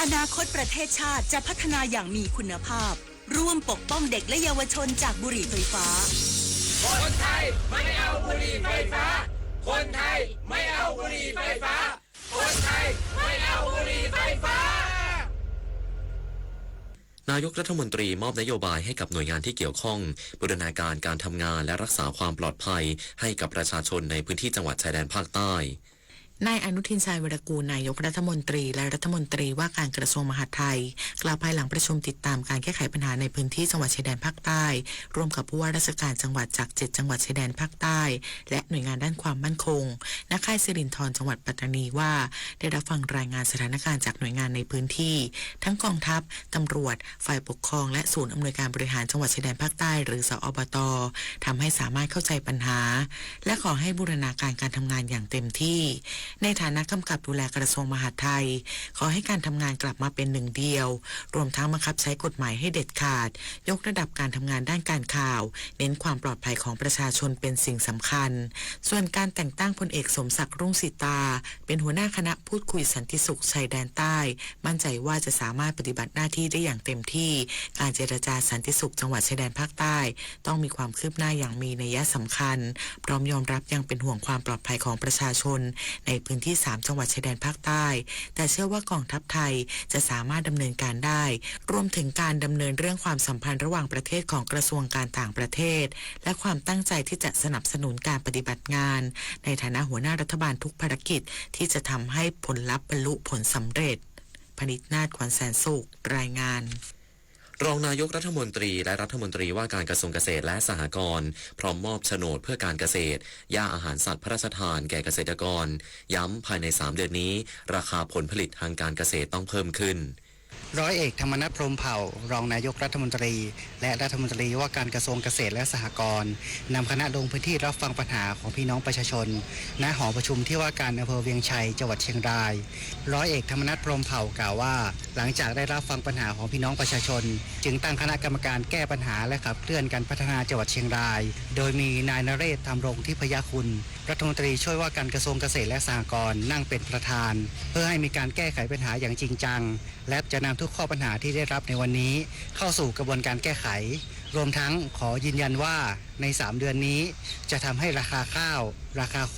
อนาคตประเทศชาติจะพัฒนาอย่างมีคุณภาพ ร่วมปกป้องเด็กและเยาวชนจากบุหรี่ไฟฟ้า คนไทยไม่เอาบุหรี่ไฟฟ้า คนไทยไม่เอาบุหรี่ไฟฟ้า คนไทยไม่เอาบุหรี่ไฟฟ้า นายกรัฐมนตรีมอบนโยบายให้กับหน่วยงานที่เกี่ยวข้อง บูรณาการการทำงานและรักษาความปลอดภัยให้กับประชาชนในพื้นที่จังหวัดชายแดนภาคใต้ นายอนุทิน ชาญวีรกูร นายกรัฐมนตรี และรัฐมนตรีว่าการกระทรวงมหาดไทย กล่าวภายหลังประชุมติดตามการแก้ไขปัญหาในพื้นที่จังหวัดชายแดนภาคใต้ ร่วมกับผู้ว่าราชการจังหวัดจากเจ็ดจังหวัดชายแดนภาคใต้ และหน่วยงานด้านความมั่นคง ณ ค่ายสิรินธร จังหวัดปัตตานีว่า ได้รับฟังรายงานสถานการณ์จากหน่วยงานในพื้นที่ ทั้งกองทัพ ตำรวจ ฝ่ายปกครอง และศูนย์อำนวยการบริหารจังหวัดชายแดนภาคใต้ หรือ สอบต ทำให้สามารถเข้าใจปัญหา และขอให้บูรณาการการทำงานอย่างเต็มที่ ในฐานะกำกับดูแลกระทรวงมหาดไทย ขอให้การทำงานกลับมาเป็นหนึ่งเดียว รวมทั้งบังคับใช้กฎหมายให้เด็ดขาด ยกระดับการทำงานด้านการข่าว เน้นความปลอดภัยของประชาชนเป็นสิ่งสำคัญ ส่วนการแต่งตั้งพลเอกสมศักดิ์ รุ่งสิตา เป็นหัวหน้าคณะพูดคุยสันติสุขชายแดนใต้ มั่นใจว่าจะสามารถปฏิบัติหน้าที่ได้อย่างเต็มที่ การเจรจาสันติสุขจังหวัดชายแดนภาคใต้ ต้องมีความคืบหน้าอย่างมีนัยสำคัญ พร้อมยอมรับยังเป็นห่วงความปลอดภัยของประชาชน ในพื้นที่สามจังหวัดชายแดนภาคใต้ แต่เชื่อว่ากองทัพไทยจะสามารถดำเนินการได้ รวมถึงการดำเนินเรื่องความสัมพันธ์ระหว่างประเทศของกระทรวงการต่างประเทศ และความตั้งใจที่จะสนับสนุนการปฏิบัติงาน ในฐานะหัวหน้ารัฐบาลทุกภารกิจ ที่จะทำให้ผลลัพธ์บรรลุผลสำเร็จ พนิษนาถ ขวัญแสนสุข รายงาน รองนายกรัฐมนตรีและรัฐมนตรีว่าการกระทรวงเกษตรและสหกรณ์ พร้อมมอบโฉนดเพื่อการเกษตร หญ้าอาหารสัตว์พระราชทานแก่เกษตรกร ย้ำภายในสามเดือนนี้ ราคาผลผลิตทางการเกษตรต้องเพิ่มขึ้น ร้อยเอก ธรรมนัส พรหมเผ่า รองนายกรัฐมนตรี และรัฐมนตรีว่าการกระทรวงเกษตรและสหกรณ์ นำคณะลงพื้นที่รับฟังปัญหาของพี่น้องประชาชน ณ หอประชุมที่ว่าการอำเภอเวียงชัย จังหวัดเชียงราย ร้อยเอก ธรรมนัส พรหมเผ่า กล่าวว่า หลังจากได้รับฟังปัญหาของพี่น้องประชาชน จึงตั้งคณะกรรมการแก้ปัญหาและขับเคลื่อนการพัฒนาจังหวัดเชียงราย โดยมีนายนเรศ ธรรมรงค์ทิพยคุณ รัฐมนตรีช่วยว่าการกระทรวงเกษตรและสหกรณ์ นั่งเป็นประธาน เพื่อให้มีการแก้ไขปัญหาอย่างจริงจัง และจะนำทุกข้อปัญหาที่ได้รับในวันนี้ เข้าสู่กระบวนการแก้ไข รวมทั้งขอยืนยันว่าในสามเดือนนี้ จะทำให้ราคาข้าว ราคาโค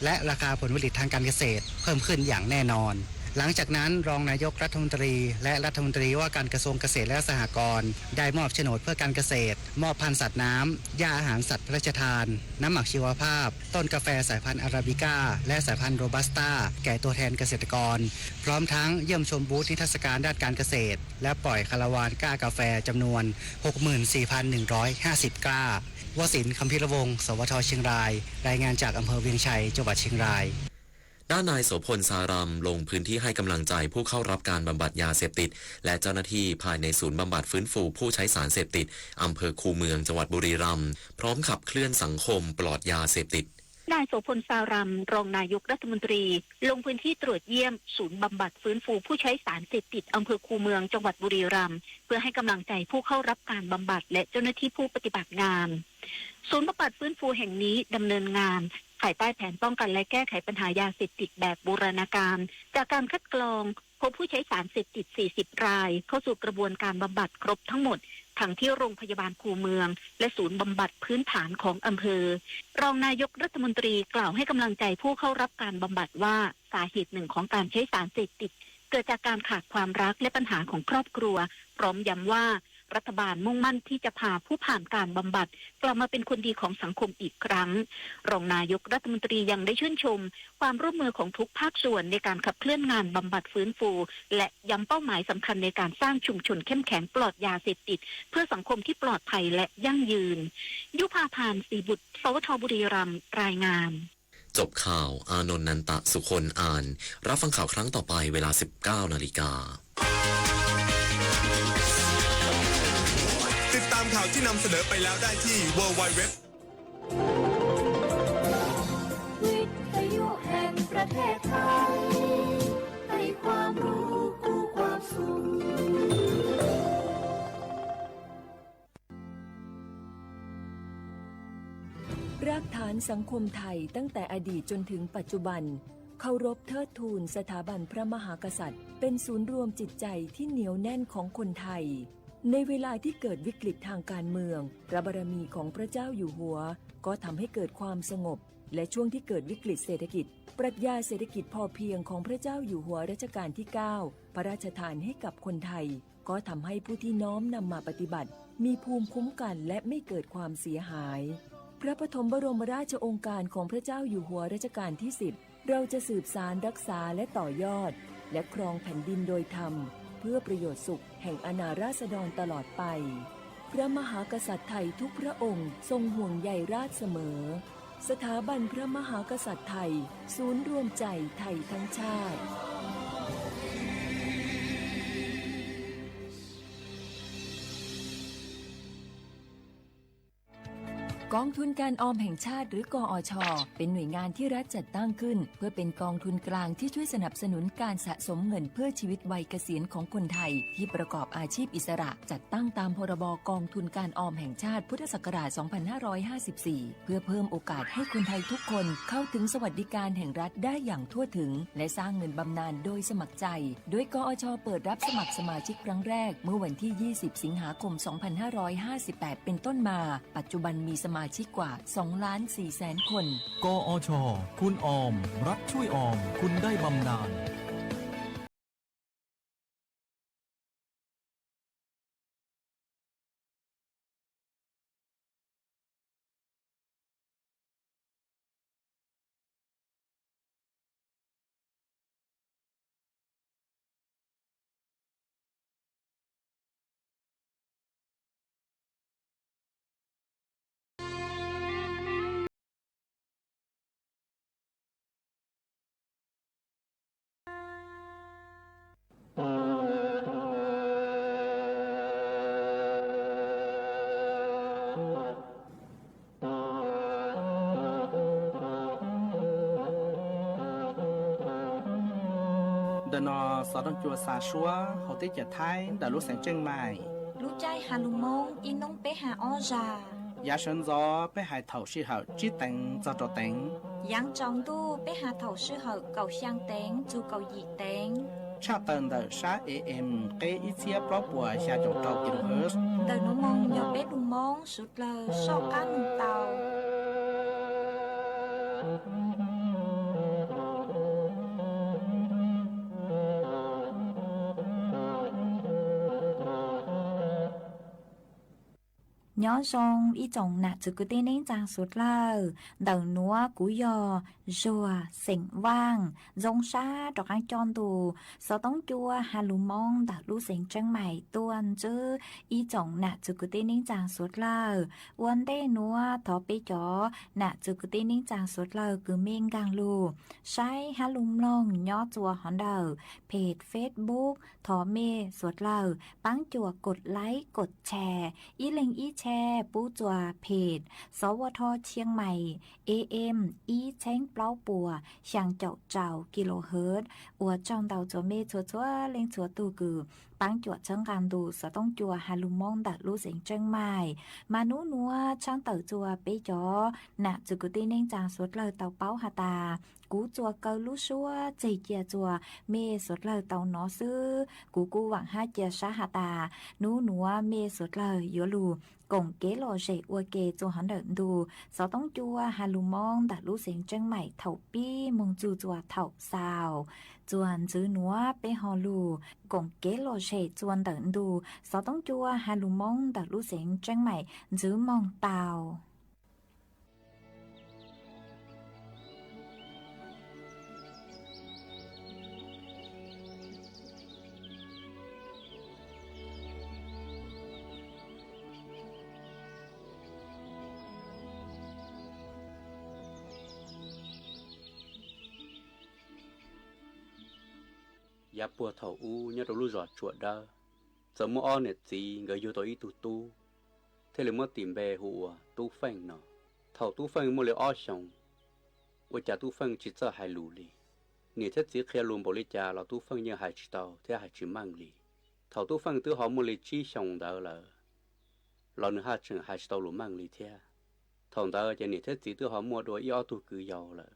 และราคาผลผลิตทางการเกษตร เพิ่มขึ้นอย่างแน่นอน หลังจากนั้นรองนายกรัฐมนตรี และรัฐมนตรีว่าการกระทรวงเกษตรและสหกรณ์ ได้มอบโฉนดเพื่อการเกษตร มอบพันธุ์สัตว์น้ำ หญ้าอาหารสัตว์พระราชทาน น้ำหมักชีวภาพ ต้นกาแฟสายพันธุ์อาราบิก้า และสายพันธุ์โรบัสต้า แก่ตัวแทนเกษตรกร พร้อมทั้งเยี่ยมชมบูธนิทรรศการด้านการเกษตร และปล่อยคาราวานกล้ากาแฟจำนวน หกหมื่นสี่พันหนึ่งร้อยห้าสิบ กล้า วสินทร์ คัมภีรวงศ์ สวท เชียงราย รายงานจากอำเภอเวียงชัย จังหวัดเชียงราย ด้านนายโสพล ซารำ ลงพื้นที่ให้กำลังใจผู้เข้ารับการบำบัดยาเสพติด และเจ้าหน้าที่ภายในศูนย์บำบัดฟื้นฟูผู้ใช้สารเสพติด อำเภอคูเมือง จังหวัดบุรีรัมย์ พร้อมขับเคลื่อนสังคมปลอดยาเสพติด นายโสพล ซารำ รองนายกรัฐมนตรี ลงพื้นที่ตรวจเยี่ยมศูนย์บำบัดฟื้นฟูผู้ใช้สารเสพติดอำเภอคูเมือง จังหวัดบุรีรัมย์ เพื่อให้กำลังใจผู้เข้ารับการบำบัดและเจ้าหน้าที่ผู้ปฏิบัติงาน ศูนย์บำบัดฟื้นฟูแห่งนี้ดำเนินงานภายใต้แผนป้องกันและแก้ไขปัญหายาเสพติดแบบบูรณาการ จากการคัดกรอง พบผู้ใช้สารเสพติด สี่สิบ ราย เข้าสู่กระบวนการบำบัดครบทั้งหมด ทั้งที่โรงพยาบาลคูเมือง และศูนย์บำบัดพื้นฐานของอำเภอ รองนายกรัฐมนตรีกล่าวให้กำลังใจผู้เข้ารับการบำบัดว่า สาเหตุหนึ่งของการใช้สารเสพติด เกิดจากการขาดความรักและปัญหาของครอบครัว พร้อมย้ำว่า รัฐบาลมุ่งมั่นที่จะพาผู้ผ่านการบำบัดกลับมาเป็นคนดีของสังคมอีกครั้ง รองนายกรัฐมนตรียังได้ชื่นชมความร่วมมือของทุกภาคส่วนในการขับเคลื่อนงานบำบัดฟื้นฟู และย้ำเป้าหมายสำคัญในการสร้างชุมชนเข้มแข็งปลอดยาเสพติด เพื่อสังคมที่ปลอดภัยและยั่งยืน ยุภาพาน ศรีบุตร สวท บุรีรัมย์ รายงาน จบข่าว อานนท์ นันตะสุคน อ่าน รับฟังข่าวครั้งต่อไปเวลา สิบเก้านาฬิกา ติดตามข่าวที่นำเสนอไปแล้วได้ที่ ดับเบิลยู ดับเบิลยู ดับเบิลยู ดอท วิทยุแห่งประเทศไทย ให้ความรู้คู่ความสุข รากฐานสังคมไทยตั้งแต่อดีตจนถึงปัจจุบัน เคารพเทิดทูนสถาบันพระมหากษัตริย์ เป็นศูนย์รวมจิตใจที่เหนียวแน่นของคนไทย ในเวลาที่เกิดวิกฤตทางการเมือง พระบารมีของพระเจ้าอยู่หัว ก็ทำให้เกิดความสงบ และช่วงที่เกิดวิกฤตเศรษฐกิจ ปรัชญาเศรษฐกิจพอเพียงของพระเจ้าอยู่หัวรัชกาลที่เก้า พระราชทานให้กับคนไทย ก็ทำให้ผู้ที่น้อมนำมาปฏิบัติ มีภูมิคุ้มกันและไม่เกิดความเสียหาย พระปฐมบรมราชโองการของพระเจ้าอยู่หัวรัชกาลที่สิบ เราจะสืบสานรักษาและต่อยอด และครองแผ่นดินโดยธรรม เพื่อประโยชน์สุขแห่งอาณาราษฎรตลอดไป พระมหากษัตริย์ไทยทุกพระองค์ทรงห่วงใยราษฎร์เสมอ สถาบันพระมหากษัตริย์ไทย ศูนย์รวมใจไทยทั้งชาติ กองทุนการออมแห่งชาติ หรือ กอช เป็นหน่วยงานที่รัฐจัดตั้งขึ้น เพื่อเป็นกองทุนกลางที่ช่วยสนับสนุนการสะสมเงินเพื่อชีวิตวัยเกษียณของคนไทยที่ประกอบอาชีพอิสระ จัดตั้งตามพรบกองทุนการออมแห่งชาติ พุทธศักราช สองพันห้าร้อยห้าสิบสี่ เพื่อเพิ่มโอกาสให้คนไทยทุกคนเข้าถึงสวัสดิการแห่งรัฐได้อย่างทั่วถึง และสร้างเงินบำนาญโดยสมัครใจ โดย กอช เปิดรับสมัครสมาชิกครั้งแรกเมื่อวันที่ ยี่สิบ สิงหาคม สองพันห้าร้อยห้าสิบแปด เป็นต้นมา ปัจจุบันมีสมาชิกกว่า สองล้านสี่แสนคน กอช คุณออม รัฐช่วยออม คุณได้บำนาญ Ntawm no xov tooj cua xa suab hauv teb chaws Thaib ntawm lub xeev Tseej Maim. Lub caij Has Lus Moob ib hnub peb has ob zag. Yav sawv ntxov peb hais thaum sij hawm tsib teev txog rau teev. Yaav tsaus ntuj peb has thaum sij hawm kaum xyaa teev txug kaum yim teev. Tshaj tawm ntawm sab A M qeb ib txhiab plaub puas xya caum rau kilohertz. Ntawm nuav moog yog peb lus Moob suav dlawg soj qaab moog tau. Nyob zoo ib tsoom nam txwv kwv tij neej tsaa suav dlawg, ntawm nuav kuv yog Zuag xeem Vaaj. Zoo sab rov qaab coj ntus xov tooj cua Has Lus Moob ntawm lub xeev Tseej Maim tuaj ntsib ib tsoom nam txwv kwv tij neej tsaa suav dlawg. Ua ntej nuav thov peb cov nam txwv kwv tij neej tsaa suav dlawg kws mej nkaag lug saib Has Lus Mloog nyob txua hov ntawm page Facebook, thov mej suav dlawg paab cuam kod like kod share, ib leeg ib share pub txua page Sov Ua Tho Chiang Mai A M ib txheeb plaub puas xyaa caum rau kilohertz. Ua tsaug ntau txua mej txhua txhua leej txhua tug kws paab cuam txhawb nqaa ntu xov tooj cua Has Lus Moob ntawm lub xeev Tseej Maim. Mas nub nuav tshaab tawm txua peb cov nam txwv kwv tij neej tsaa suav dlawg tau paub has tas, kuv txua kaw lub suab tseg cia txua mej suav dlawg tau nov xwb. Kuv kuj vaam hab cia sab has tas nub nuav mej suav dlawg yuav lug koom kev lom zem ua ke txua hov ntawm ntu xov tooj cua Has Lus Moob ntawm lub xeev Tseej Maim thaum pib moog txug txua thaum xaus. Txuas ntxiv nuav peb ho lug koom kev lom zem txua ntawm ntu xov tooj cua Has Lus Moob ntawm lub xeev Tseej Maim ntxiv moog tau. Yav puag thaum ub nyob rau lub zos Tsuam Dawb, txawm muaj ob niam txiv nkawd yug tau ib tug tub, thiaj li muab tis npe hu ua Tub Feej no. Thaum Tub Feej muaj li ob xyoos, ua cas Tub Feej tsis txawj hais lus li. Niam thiab txiv qhia lus npaum li cas los Tub Feej yeej hais tsis tau thiab hais tsis meej li. Thaum Tub Feej twb ho muaj li tsib xyoos ntawd lawm, los nws haj tseem hais tsis tau lus meej li thiab. Thaum ntawd ces niam thiab txiv twb ho muaj dua ib ob tug kwv yau lawm.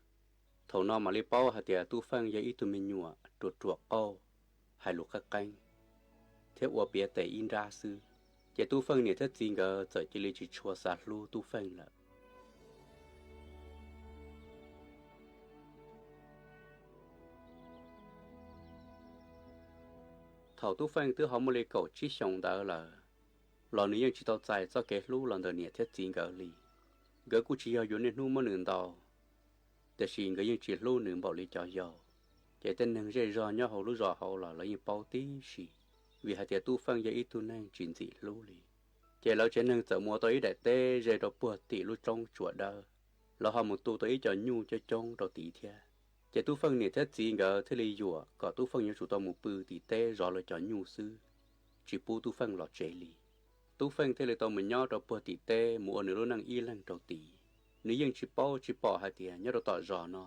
Thaum no mam li paub hais tias Tub Feej yog ib tug me nyuam ruam ruam qauj, hais lus qeeb qeeb thiab ua piav tes ib nrab xwb. Ces Tub Feej niam thiab txiv nkawd txawm cia li tsis tshua xav hlub Tub Feej lawm. Thaum Tub Feej twb ho muaj li kaum tsib xyoos ntawd lawm, los nws yeej tsis tau txais txoj kev hlub los ntawm niam thiab txiv nkawd li. Nkawd kuj tsis yog yuav niaj hnub muab nws ntaus, tiam sis nkawd yeej tsis hlub nws npaum li cov yau. Ces tej neeg zej zog nyob hauv lub zos hauv los lawv yeej paub tib si, vim hais tias Tub Feej yog ib tug neeg tsis ntxim hlub li. Ces lawv tsev neeg txawm mus ua tau ib daim teb ze rau puag tim lub roob Tsua Dawb, lawv ho mus tu tau ib co nyuj coob coob rau tid thiab. Ces Tub Feej niam thiab txiv nkawd thiaj li yuam kom Tub Feej yuav tsum tau mus pw tim teb zov lawv cov nyuj xwb, tsis pub Tub Feej los tsev li. Tub Feej thiaj li tau mus nyob rau puag tim teb mus ua nws lub neej ib leeg rau tid. Nws yeej tsis paub tsis pom hais tias nyob rau tom zos no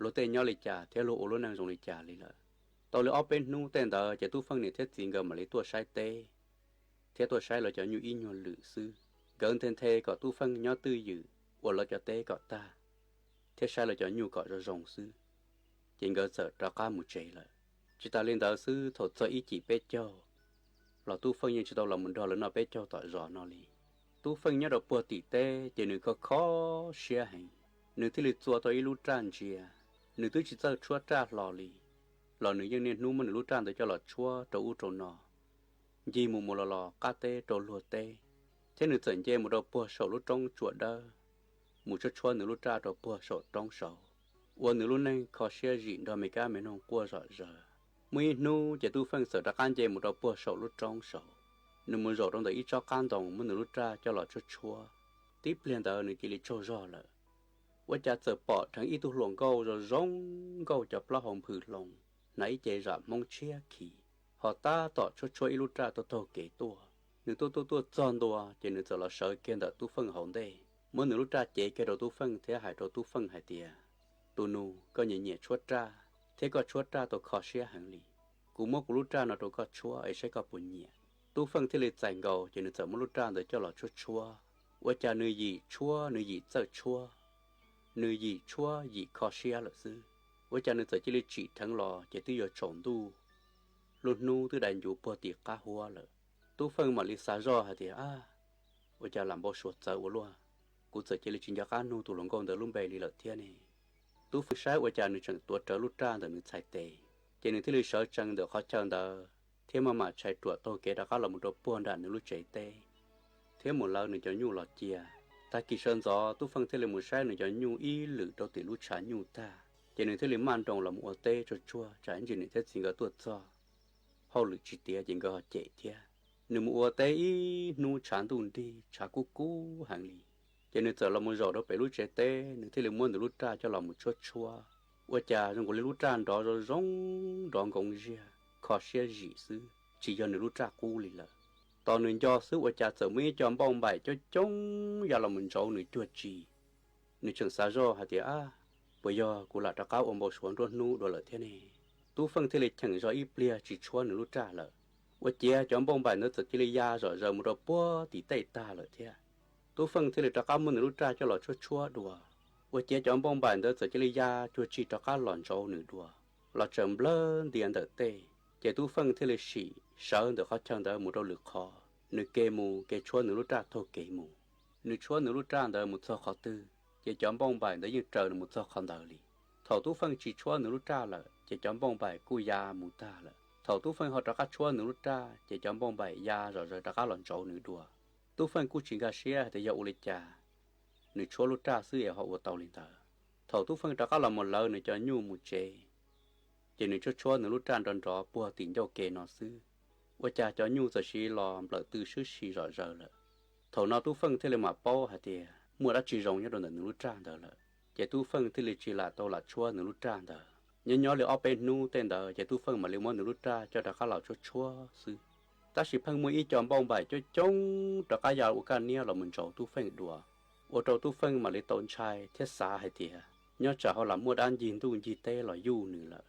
luag tej nyob li cas thiab luag ua lub neej zoo li cas li lawm. Tau li ob peb hnub tej ntawd ces Tub Feej niam thiab txiv nkawd mam li tuaj saib teb thiab tuaj saib lawv cov nyuj ib nyuag lwm xwb. Nkawd nthe nthe kom Tub Feej nyob twj ywm ua lawv cov teb kom tag thiab saib lawv cov nyuj kom zoo zoo xwb, ces nkawd txawm rov qab mus tsev lawm. Tsis tas li ntawd xwb, thaum txog ib cim peb caug los Tub Feej yeej tsis tau los mus nrog lawv noj peb caug tom zos no li. Tub Feej nyob rau puag tim teb ces nws kho kho siab heev, nws thiaj li txua tau ib lub raj ntsia. Nws twb tsis txawj tshuab raj hlo li, los nws yeej niaj hnub muab nws lub raj ntawd coj los tshuab rau ub rau no, ncig mus mus los los qab teb rau luag teb, thiab nws txawm nce mus rau puag saum lub roob Tsua Dawb, mus tshuab tshuab nws lub raj rau puag saum roob saud, ua nws lub neej kho siab zim nrog me kab me noog quaj zom zaws. Muaj ib hnub ces Tub Feej txawm rov qab nce mus rau puag saum lub roob saud, nws mus zaum rau ntawm ib tsob qab ntoo muab nws lub raj coj los tshuab tshuab. Tib pliag ntawd nws cia li tsaug zog lawm, ua cas txawm pom dheev ib tug hluas nkauj zoo zoo nkauj cov plaub hau nphws hloov, hnav ib ce zam Hmoob tshiab khiv, ho tab tom tshuab tshuab ib lub raj taug taug kev tuaj. Nws tuaj tuaj tuaj txog ntua ces nws txawm los sawv kiag ntawm Tub Feej hauv ntej, muab nws lub raj cev kiag rau Tub Feej thiab hais rau Tub Feej hais tias, Tus nus, koj nyiam nyiam tshuab raj thiab koj tshuab raj tau kho siab heev li. Kuv muab kuv lub raj no rau koj tshuab es saib koj puas nyiam. Tub Feej thiaj li txais nkaus ces nws txawm muab lub raj ntawd coj los tshuab tshuab. Ua cas nws yim tshuab nws yim txawj tshuab, nws yim tshuab yim kho siab lawm xwb. Ua cas nws txawm cia li tsim dheev los ces twb yuav tsaus ntuj, lub hnub twb dai ncuv puag tim qab huab lawm. Tub Feej mam li xav zoj hais tias, Ab, ua cas lam npau suav txawv ua luaj, kuv txawm cia li tsis nco qab nug tus hluas nkauj ntawd lub npe li lawm thiab ne. Tub Feej saib ua cas nws tseem tuav rawv lub raj ntawm nws txhais tes, ces nws thiaj li sawv tsees ntawm qhov chaw ntawd thiab maj mam tshais ruam taug kev rov qab los mus rau puag nram nws lub tsev teb thiab mus lawv nws cov nyuj los cia. Tag kis sawv ntxov Tub Feej thiaj li mus saib nws cov nyuj ib lwm rau tim lub tshav nyuj tag, ces nws thiaj li maj nroos los mus ua teb tsuag tsuag tsam ib ntsis niam thiab txiv nkawd tuaj txog, hauj lwm tsis tiav ces nkawd ho cem thiab. Nws mus ua teb ib hnub tshav ntuj nrig tshav kub kub heev li, ces nws txawm los mus zaum rau pem lub tsev teb, nws thiaj li muab nws lub raj coj los mus tshuab tshuab. Ua cas zoo nkaus li lub raj nrov zoo zoo, nrov nkoov ziag, kho siab zim xwb, tsis yog nws lub raj qub li lawm. Tos nws nco xwb ua cas txawm muaj ib co npauj npaim coob coob ya los mus ntsauv nws cuag tsi. Nws tseem xav zoj hais tias, Ab, puas yog kuv lam rov qab ua npau suav nruab hnub dua lawm thiab ne? Tub Feej thiaj li cheem zog ib pliag tsis tshuab nws lub raj lawm, ua ciav cov npauj npaim ntawd txawm cia li ya zom zaws mus rau puag tim tej tag lawm thiab. Tub Feej thiaj li rov qab muab nws lub raj coj los tshuab tshuab dua, ua ciav cov npauj npaim ntawd txawm cia li ya cuag tsi rov qab los ntsauv nws dua, los tsaws nplawg ntia ntawm tej. Ces Tub Feej thiaj li sim sawv ntawm qhov chaw ntawd mus rau lwm qhov, nws ke mus ke tshuab nws lub raj taug kev mus. Nws tshuab nws lub raj ntawd mus txog qhov twg, ces cov npauj npaim ntawd yeej raws nws mus txog qhov ntawd li. Thaum Tub Feej tsis tshuab nws lub raj lawm, ces cov npauj npaim kuj ya mus tag lawm. Thaum Tub Feej ho rov qab tshuab nws lub raj, ces cov npauj npaim ya zom zaws rov qab los ntsauv nws dua. Tub Feej kuj tsis nkag siab hais tias yog ua li cas nws tshuab lub raj xwb es ho ua tau li ntawd. Thaum Tub Feej rov qab los mus lawv nws cov nyuj mus tsev, ces nws tshuab tshuab nws lub raj nrov nrov puag tim ncauj ke no xwb, ua cas cov nyuj txawm siv los nplawm tw swb si zom zaws lawm. Thaum no Tub Feej thiaj li mam paub hais tias muaj dab tsi zoo nyob rau ntawm nws lub raj ntawd lawm, ces Tub Feej thiaj li tsis lam tau lam tshuab nws lub raj ntawd. Nyob nyob li ob peb hnub tej ntawd ces Tub Feej mam li muab nws lub raj coj rov qab los tshuab tshuab xwb. Tab sis pheej muaj ib co npauj npaim coob coob rov qab ya ua kaj niab los mus ntsauv Tub Feej dua, ua rau Tub Feej mam li tau ntshai thiab xav hais tias nyob tsam ho lam muaj dab ncig ntuj ncig teb los yuj nws lawm.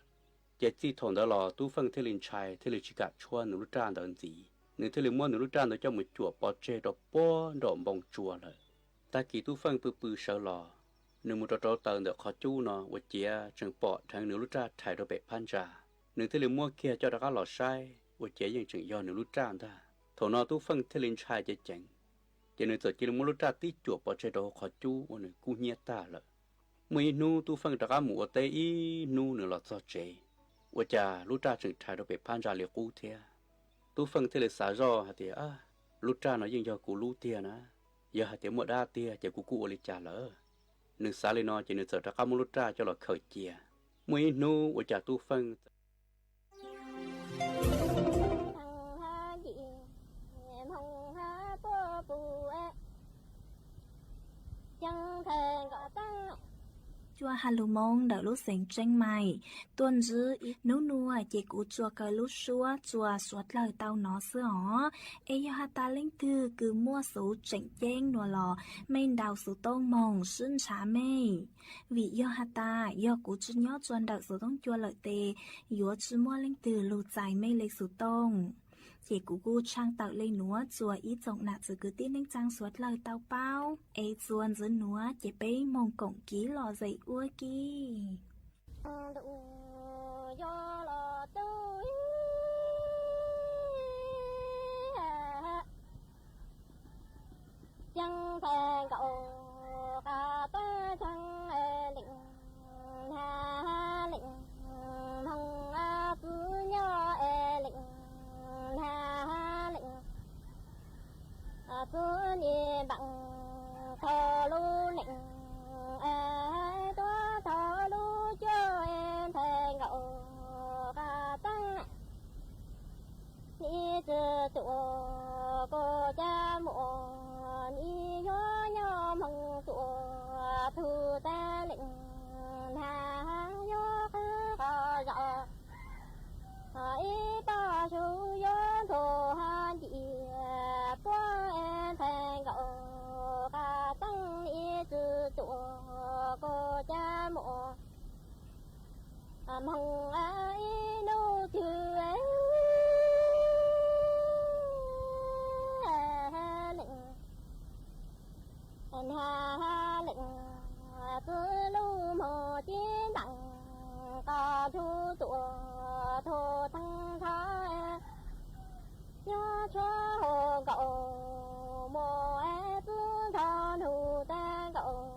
Ces txij thaum ntawd los Tub Feej thiaj li ntshai thiaj li tsis kam tshuab nws lub raj ntawd ntxiv, nws thiaj li muab nws lub raj ntawd coj mus cuam pov tseg rau puag nraum npoo tsua lawm. Tag kis Tub Feej pw pw sawv los, nws mus rau rau taws ntawm qhov cub no ua ciav tseem pom dheev nws lub raj rhais rau pem phab ntsa. Nws thiaj li muab kiag coj rov qab los saib ua cas yeej tseem yog nws lub raj ntag. Thaum no Tub Feej thiaj li ntshai ceev ceev, ces nws txawm cia li muab lub raj tib cuam pov tseg rau hauv qhov cub uas nws kub hnyiab tag lawm. Muaj ib hnub Tub Feej rov qab mus ua teb ib hnub nws los txog tsev, ua cas lub raj tseem rhais rau pem phab ntsa li qub thiab. Tub Feej thiaj li xav zoj hais tias, lub raj no yeej yog kuv lub tiag na, yog hais tias muaj dab tiag ces kuv kuj ua li cas lawm. Nws xav li no ces nws txawm rov qab muab lub raj coj los khaws cia. Muaj ib hnub ua cas Tub Feej Cua ha lus moo ntawm lub xeev Tseeb Maim tuaj ntsib ib hnub nua ces kuv tsuas kaw lub suab txuas suav dlawg tau no xwb os. Es yog has tas leej twg kws muaj xuv tseem ceeb nua los mej ntaus xuv tooj moog sib ntshav mej. Vim yog has tas yog kuv tsi nyob txua ntawm xuv tooj cua lawm tes yuav tsi muaj leej twg lug txais mej le xuv tooj. Ces kuv kuj tshaaj tawm le nuav txuas ib tsoom nam txiv kwv tij neej tsaa suav dlawg tau paub. Es txuas ntxiv nuav ces peb moog koom kiv lom zem ua ke. Ceeb nthe nkaus qab tuab ceeb, leej hab leej moog txwv nyob, leej hab leej txwv ni npaam tho lub neej, tuab tho lub cuab nthe nkaus qab tuab. Nim tsi tuam kuv caj muam, nim yuav nyob moog tuam tug tes leej hab yuav qhwv qhov zos. Ib pog su yuav ntxuav hab nciam puab nthe nkaus qab tuab, nim tsi tuam kuv caj muam moog ib nub twg leej hab leej txwv lub moog cib ntaam qab tug tuam tug theej ntho. Yuav tshuav hau nkaus mus txwv ntho nug tes nkaus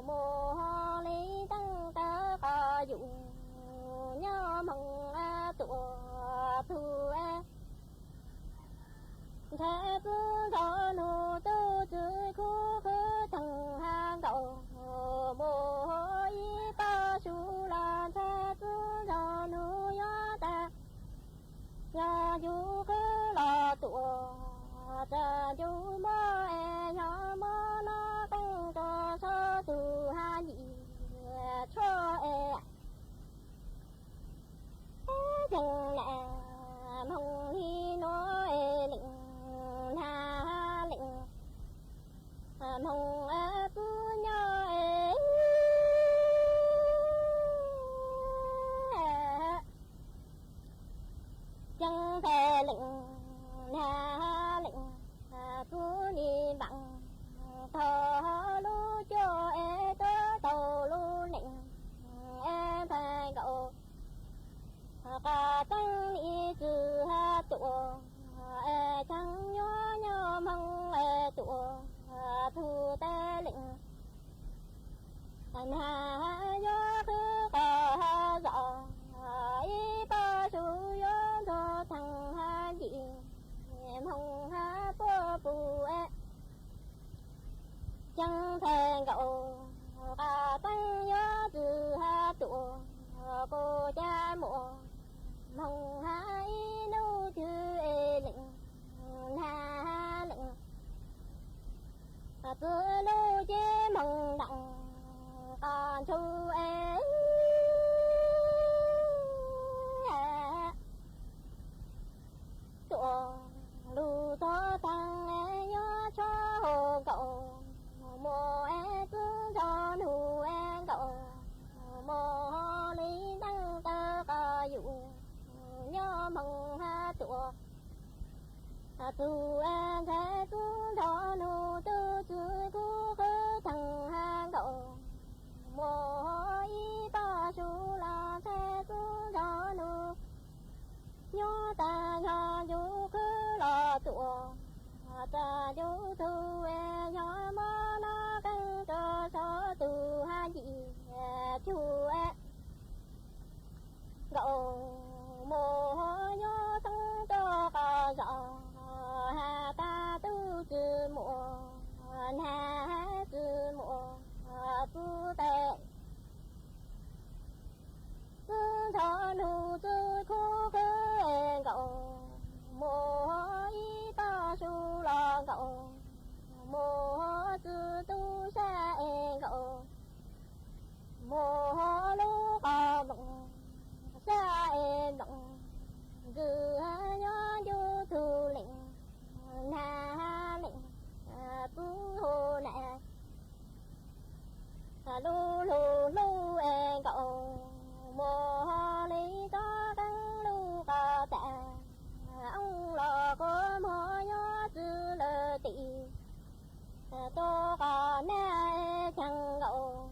mus ho li teej tawv qos yus nyob moog tuam tug nthe txwv ntho nug tub txwv khub khwv theej hab nkaus mus ib pog su los nthe txwv ntho nug yuav tas. Yog yus qhwv los tuam tas yus mob es yog mob no qeej rua sab tug hab nciam tshuaj es. Ceeb nam moog li nuav es leej hab leej moog txwv nyob es ceeb nthe leej hab leej txwv ni npaam tho lub cuab es tuab tau lub neej es nthe nkaus qab tuab, nim tsi tuam es ceeb yuav nyob moog es tuam tug tes leej hab yuav qhwv qhov zos. Ib pog su yuav ntxuav theej hab nciam moog hab puab pum es ceeb nthe nkaus qab tuab, yuav tsi hab tuam kuv caj muam moog hab ib nub twg es leej hab leej txwv lub cib moog ntaam qab ntug es tuam lug tuab theej yuav tshuav hau nkaus mus es txwv ntho nug es nkaus mus ho li teej tawv qos yus nyob moog hab tuam tug nthe txwv ntho nug tub txwv khub khwv theej hab nkaus mus ho ib pog su los nthe txwv ntho nug Nyob tas yog ncu khwb los tuaj, tas ncu tug es yog mob no qeej rua saum tug hab ncig cug es nkaum mus nyob teeb rua qos zos, has tas tub tsi muaj nag, tsi muaj pub tes. Txwb ntxhov nug txwb khub khwb es nkaum mus ib tog su los nkaum mus txwb tub sab es nkaum mus lub qos nploos, sab es nploos ntxwg nyob ncu tug leej nag leej pub hu na. Lub lug lub es nkaum mus li tsob qeeb lub qos tas, oob los quas muag nyob txwv lawm tim, tus qos nag caag nkaum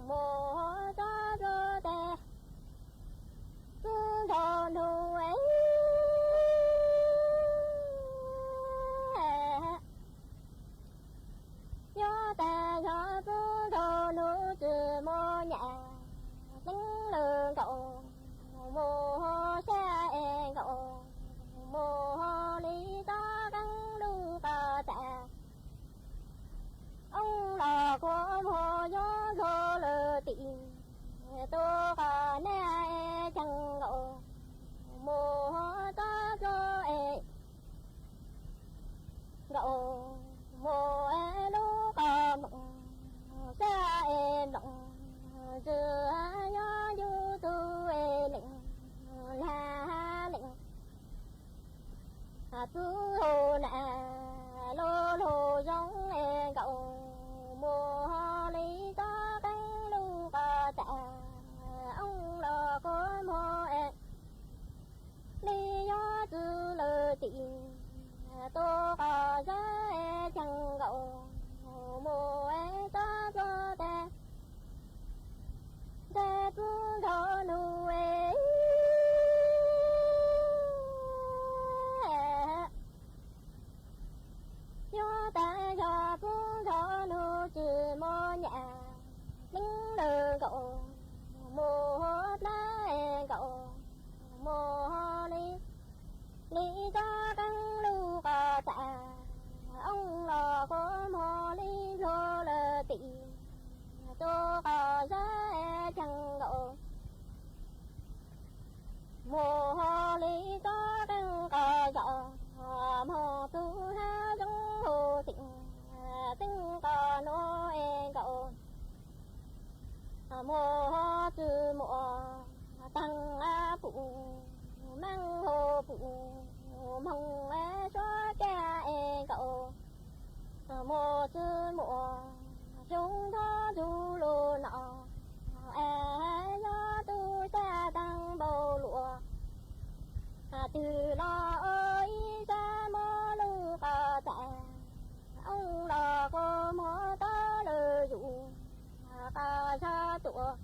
mus tsob txuj tes, txwb ntxhov nug es nyob tas yog txwb ntxhov nug tsi muaj nyam, teeb lawm nkaum mus sab es nkaum mus li tsob qeeb lub qos tas, oob los quas muag nyob zog lawm tim, tus qos nag caag nkaum mus tsob txuj es nkaum mus lub qos nploos, sab es nploos ntxwg nyob ncu tug es leej nag leej pub hu na. Lub lug zoo es nkaum mus li tsob qeeb lub qos tas, oob los quas muag es li nyob txwv lawm tim, tus qos zab es caag nkaum mus es tsob txuj tes, tes txwb ntxhov nug es nyob tas yog txwb ntxhov nug tsi muaj nyam, teeb lawm nkaum mus dlab es nkaum mus li, li tsob qeeb lub qos tas, oob los quas muag li nplua lawm tim, tus qos zab es caag nkaum mus li tsob qeej qos zos, moog txug hab zoo hu teeb, teeb qos nuav es nkaum mus tsi muaj taag pum, maaj hu pum, moog suav kag es nkaum mus tsi muaj xyoo nrho tug lug no, es yog tub sab taag npaum luaj, twg los ua ib sab muab lub qos tas, oob los quas muag tob lawm yus, qos zog tuaj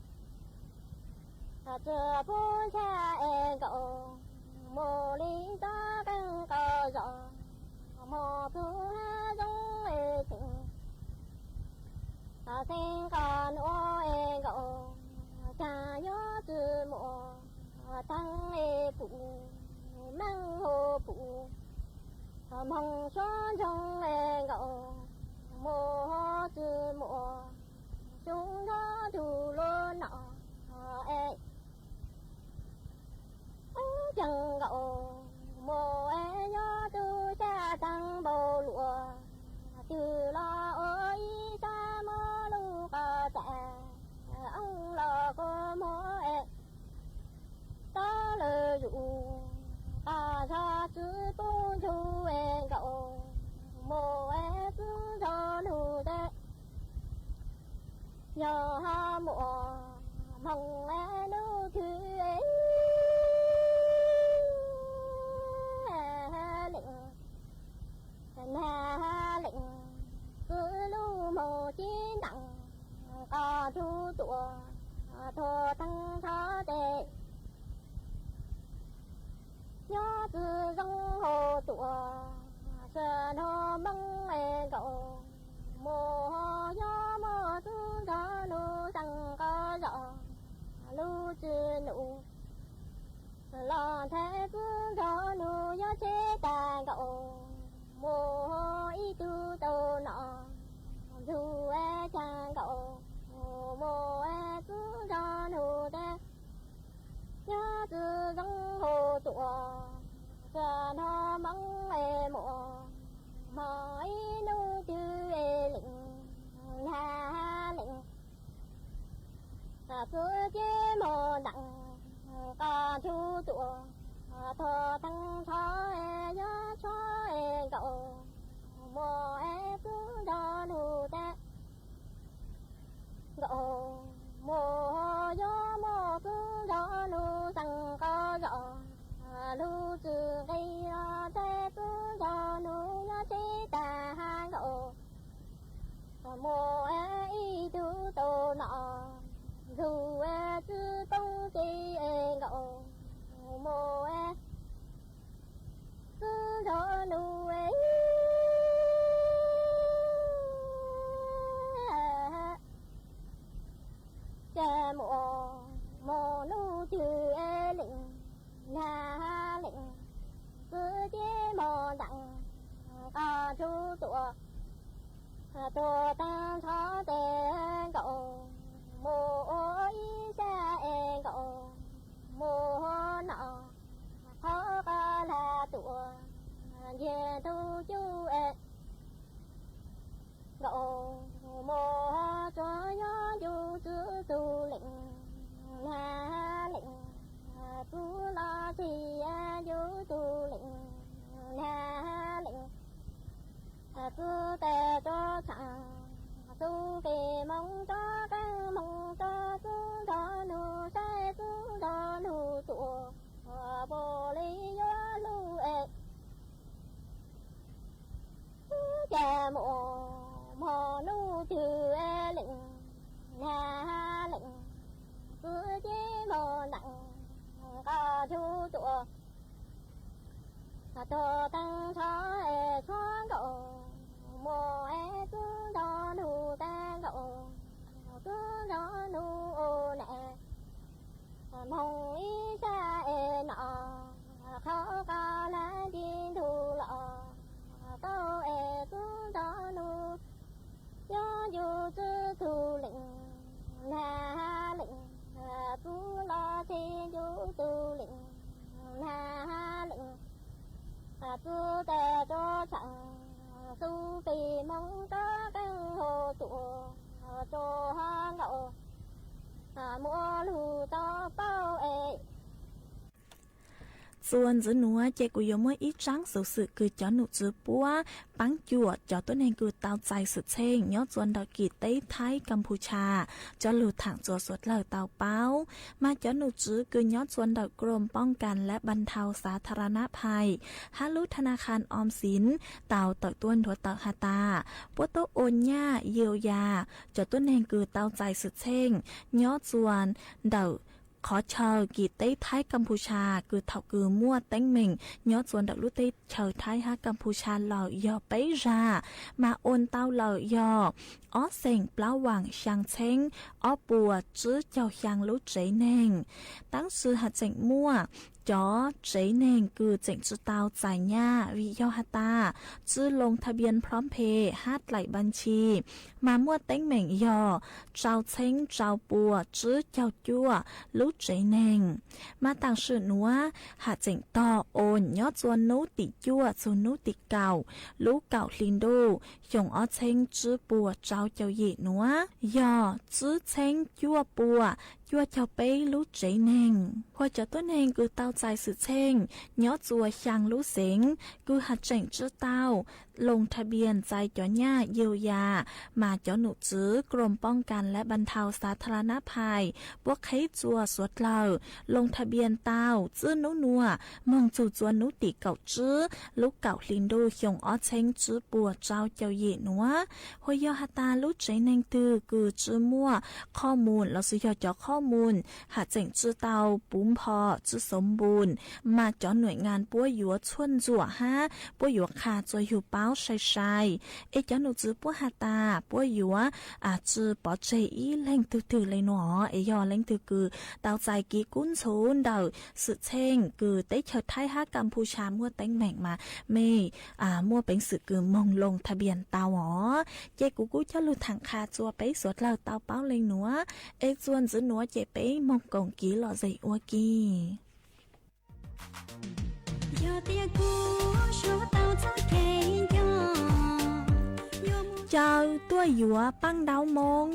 tsi pub ntsha es nkaum mus li tsob qeej qos zos, moog txug hab zoo es teeb, teeb qos nuav es nkaum, caag nyob tsi muaj taag es pum, maaj hu pum, moog suav ntsoog es nkaum mus tsi muaj xyoo nrho tug lug no, es caag nkaum mus es yog tub sab taag npaum luaj, twg los ua ib sab muab lub qos tas, oob los quas muag es tob lawm yus, qos zog tsi pub ntsug es nkaum mus es txwb ntxhov nug tes, yog hab muaj moog es lub khw es leej nag leej txwv lub moog cib ntaam, qos ntug tuaj tuag taag nrho tes, tsi num los nthe txwb nrog nug yuav tsheb tag nkaus, mus ib tug tau nom ntug tag nkaus, mus txwb nrog nug teb yuav tsi zoo hauv tuam, tsuas nrog Hmoob es muam mog ib hnub twg es leem nag leem txwb ceb mog nteem qos nrug tuam, tuam teeb tsho es yuav tsho es nkaus, muam es txwb nrog nug teb nkaus, muam yuav muaj txwb nrog nug xeem qos zos, lug tsi nqis los nthe txwb nrog nug yuav tsheb tag nkaus, muam ib tug tau nom ntug tsi poob txwb es nkaus, muam txwb nrog nug ces muam mog hnub twg es leem nag leem txwb ceb mog nteem qos nrug tuam, tuam teeb tsho tes nkaus, mus ua ib sab es nkaus, mus ua nom qhov qos lag tuam, nce ntug cub es nkaus, mus tsuas yuav ncu txwb tug leem nag leem txwb los tsis ncu tug leem nag leem txwb tes tsuas tshaam xub pes moog tso qeej moog tso txwb nrog nug saib txwb nrog nug tuam, puas li yuav lug es ces muam mog hnub twg es leem nag leem txwb ceb mog nteem qos nrug tuam, tuam teeb tsho es tsho nkaus, muam es txwb nrog nug teb nkaus, txwb nrog nug ua nam moog ib sab es nom qhov qos lag nce ntug los tau es txwb nrog nug yuav ncu txwb tug leem nag leem txwb los tsis ncu tug leem nag leem txwb tes tsuas tshaam xub pes moog tso qeej hauv tuam, tsuas nkaus, muab lug tau paub es Txuas ntxiv nuav ces kuv yuav muaj ib tsaab xuv xwm kws cov num tswv puab paab cuam cov tuab neeg kws tau txais xwm txheej nyob txuas ntawm kis teb Thaib Kas Phu Tsha cov lug thaam txuas suav dlawg tau paub. Mas cov num tswv kws nyob txuas ntawm กรมป้องกันและบรรเทาสาธารณภัย hab lub ธนาคารออมสิน tau tawm tuaj nthuav tawm has tas, puab tuaj ua nyaj yias yas cov tuab neeg kws tau txais xwm txheej nyob txuas ntawm qhov chaw kis teb Thaib Kas Phu Tsha kws thaum kws muaj teeb meem nyob txuas ntawm lub teb chaws Thaib hab Kas Phu Tsha lawm yog peb zag, mas ua tau lawm yog ob xeem plaub vaam xyaa txheeb ob puas tsib caug xyaa lub tsev neeg. Tab sis has tseem muaj cov tsev neeg kws tseem tsi tau txais nyaj vim yog has tas tsi ลงทะเบียนพร้อมเพย์ hab dlaim npas tshis, mas muaj teeb meem yog rau txheeb rau puas tsib caug cuaj lub tsev neeg. Mas taam sim nuav has tseem tog oos nyob txuas nub tim cuaj txug nub tim kaum lub kaum hli ntuj xyoo ob txheeb tsib puas rau caum yim nuav yog tsib txheeb cuaj puas cuaj caug peb lub tsev neeg. Hua cov tuab neeg kws tau txais xwm txheej nyob txuas xyaa lub xeev kws has tseem tsi tau ลงทะเบียน txais cov nyaj yias yas, mas cov num tswv กรมป้องกันและบรรเทาสาธารณภัย puab qheb txuas suav dlawg ลงทะเบียน tau txij nub nuav moog txug txuas nub tim kaum tsib lub kaum hli ntuj xyoo ob txheeb tsib puas rau caum yim nuav. Hua yog has tas lub tsev neeg twg kws tsi muaj qhov muv lossis yog cov qhov muv has tseem tsi tau puv npo tsi xov npus, mas cov nuam ngas puab yuav txhuaj ntsuam hab puab yuav qha txuas yug paub sai sai, es cov nom tswv puab has tas puab yuav tsi pov tseg ib leeg twg twg le nuav. Es yog leej twg kws tau txais kev kub ntxhuv ntawm xwm txheej kws teb chaws Thaib hab Kas Phu Tshas muaj teeb meem mas mej muaj peev xwm kws moog loo tha npias tau os. Ces kuv kuj coj lug thaam qha txua peb suav dlawg tau paub le nuav, es txuas ntxiv nuav ces peb moog koom kev lom zem ua ke. Caw tuaj yuav paaj ntaub moob.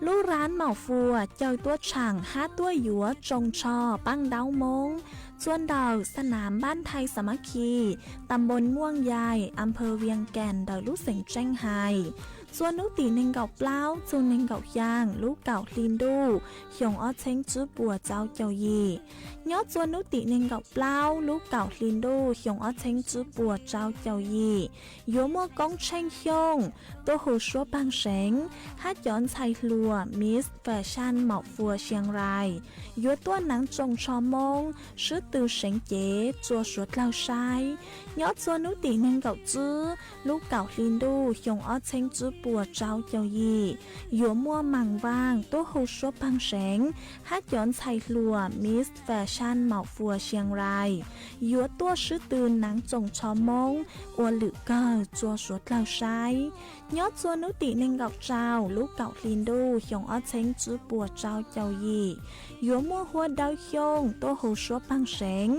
Lub raav Maum Fuas caw tuaj tshaam hab tuaj yuav tsoos tsho paaj ntaub moob txua ntawm xa nam npab Thai Samakhis, ta npoos Muaj Yais, a phawv Vias Kas ntawm lub xeev Tseeb Hais. Txua nub tim neeg nkaum plaub txug neeg nkaum xyaa lub kaum hli ntuj xyoo ob txheeb tswb puas tsau caum yim. Nyob txua nub tim neeg nkaum plaub lub kaum hli ntuj xyoo ob txheeb tswb puas tsau caum yim, yuav muaj Koob Tsheej Xyooj tuaj hu suab paag seev hab cov ntxhais hluas Miss Fashion Maum Fuas Sias Rais yuav tuaj naav tsoos tsho moob sib tw seev cev rua suav dlawg saib. Nyob txua nub tim neeg nkaum tswb lub kaum hli ntuj xyoo ob txheeb tswb puas tsau caum yim, yuav muaj Maam Vaaj tuaj hu suab paag seev hab cov ntxhais hluas Miss Fashion Maum Fuas Sias Rais yuav tuaj sib tw naav tsoos tsho moob ua lwm kawg rua suav dlawg saib. Nyob txua nub tim neeg nkaum rau lub kaum hli ntuj xyoo ob txheeb tswb puas tsau caum yim, yuav muaj Huab Dawb Xyooj tuaj hu suab paag seev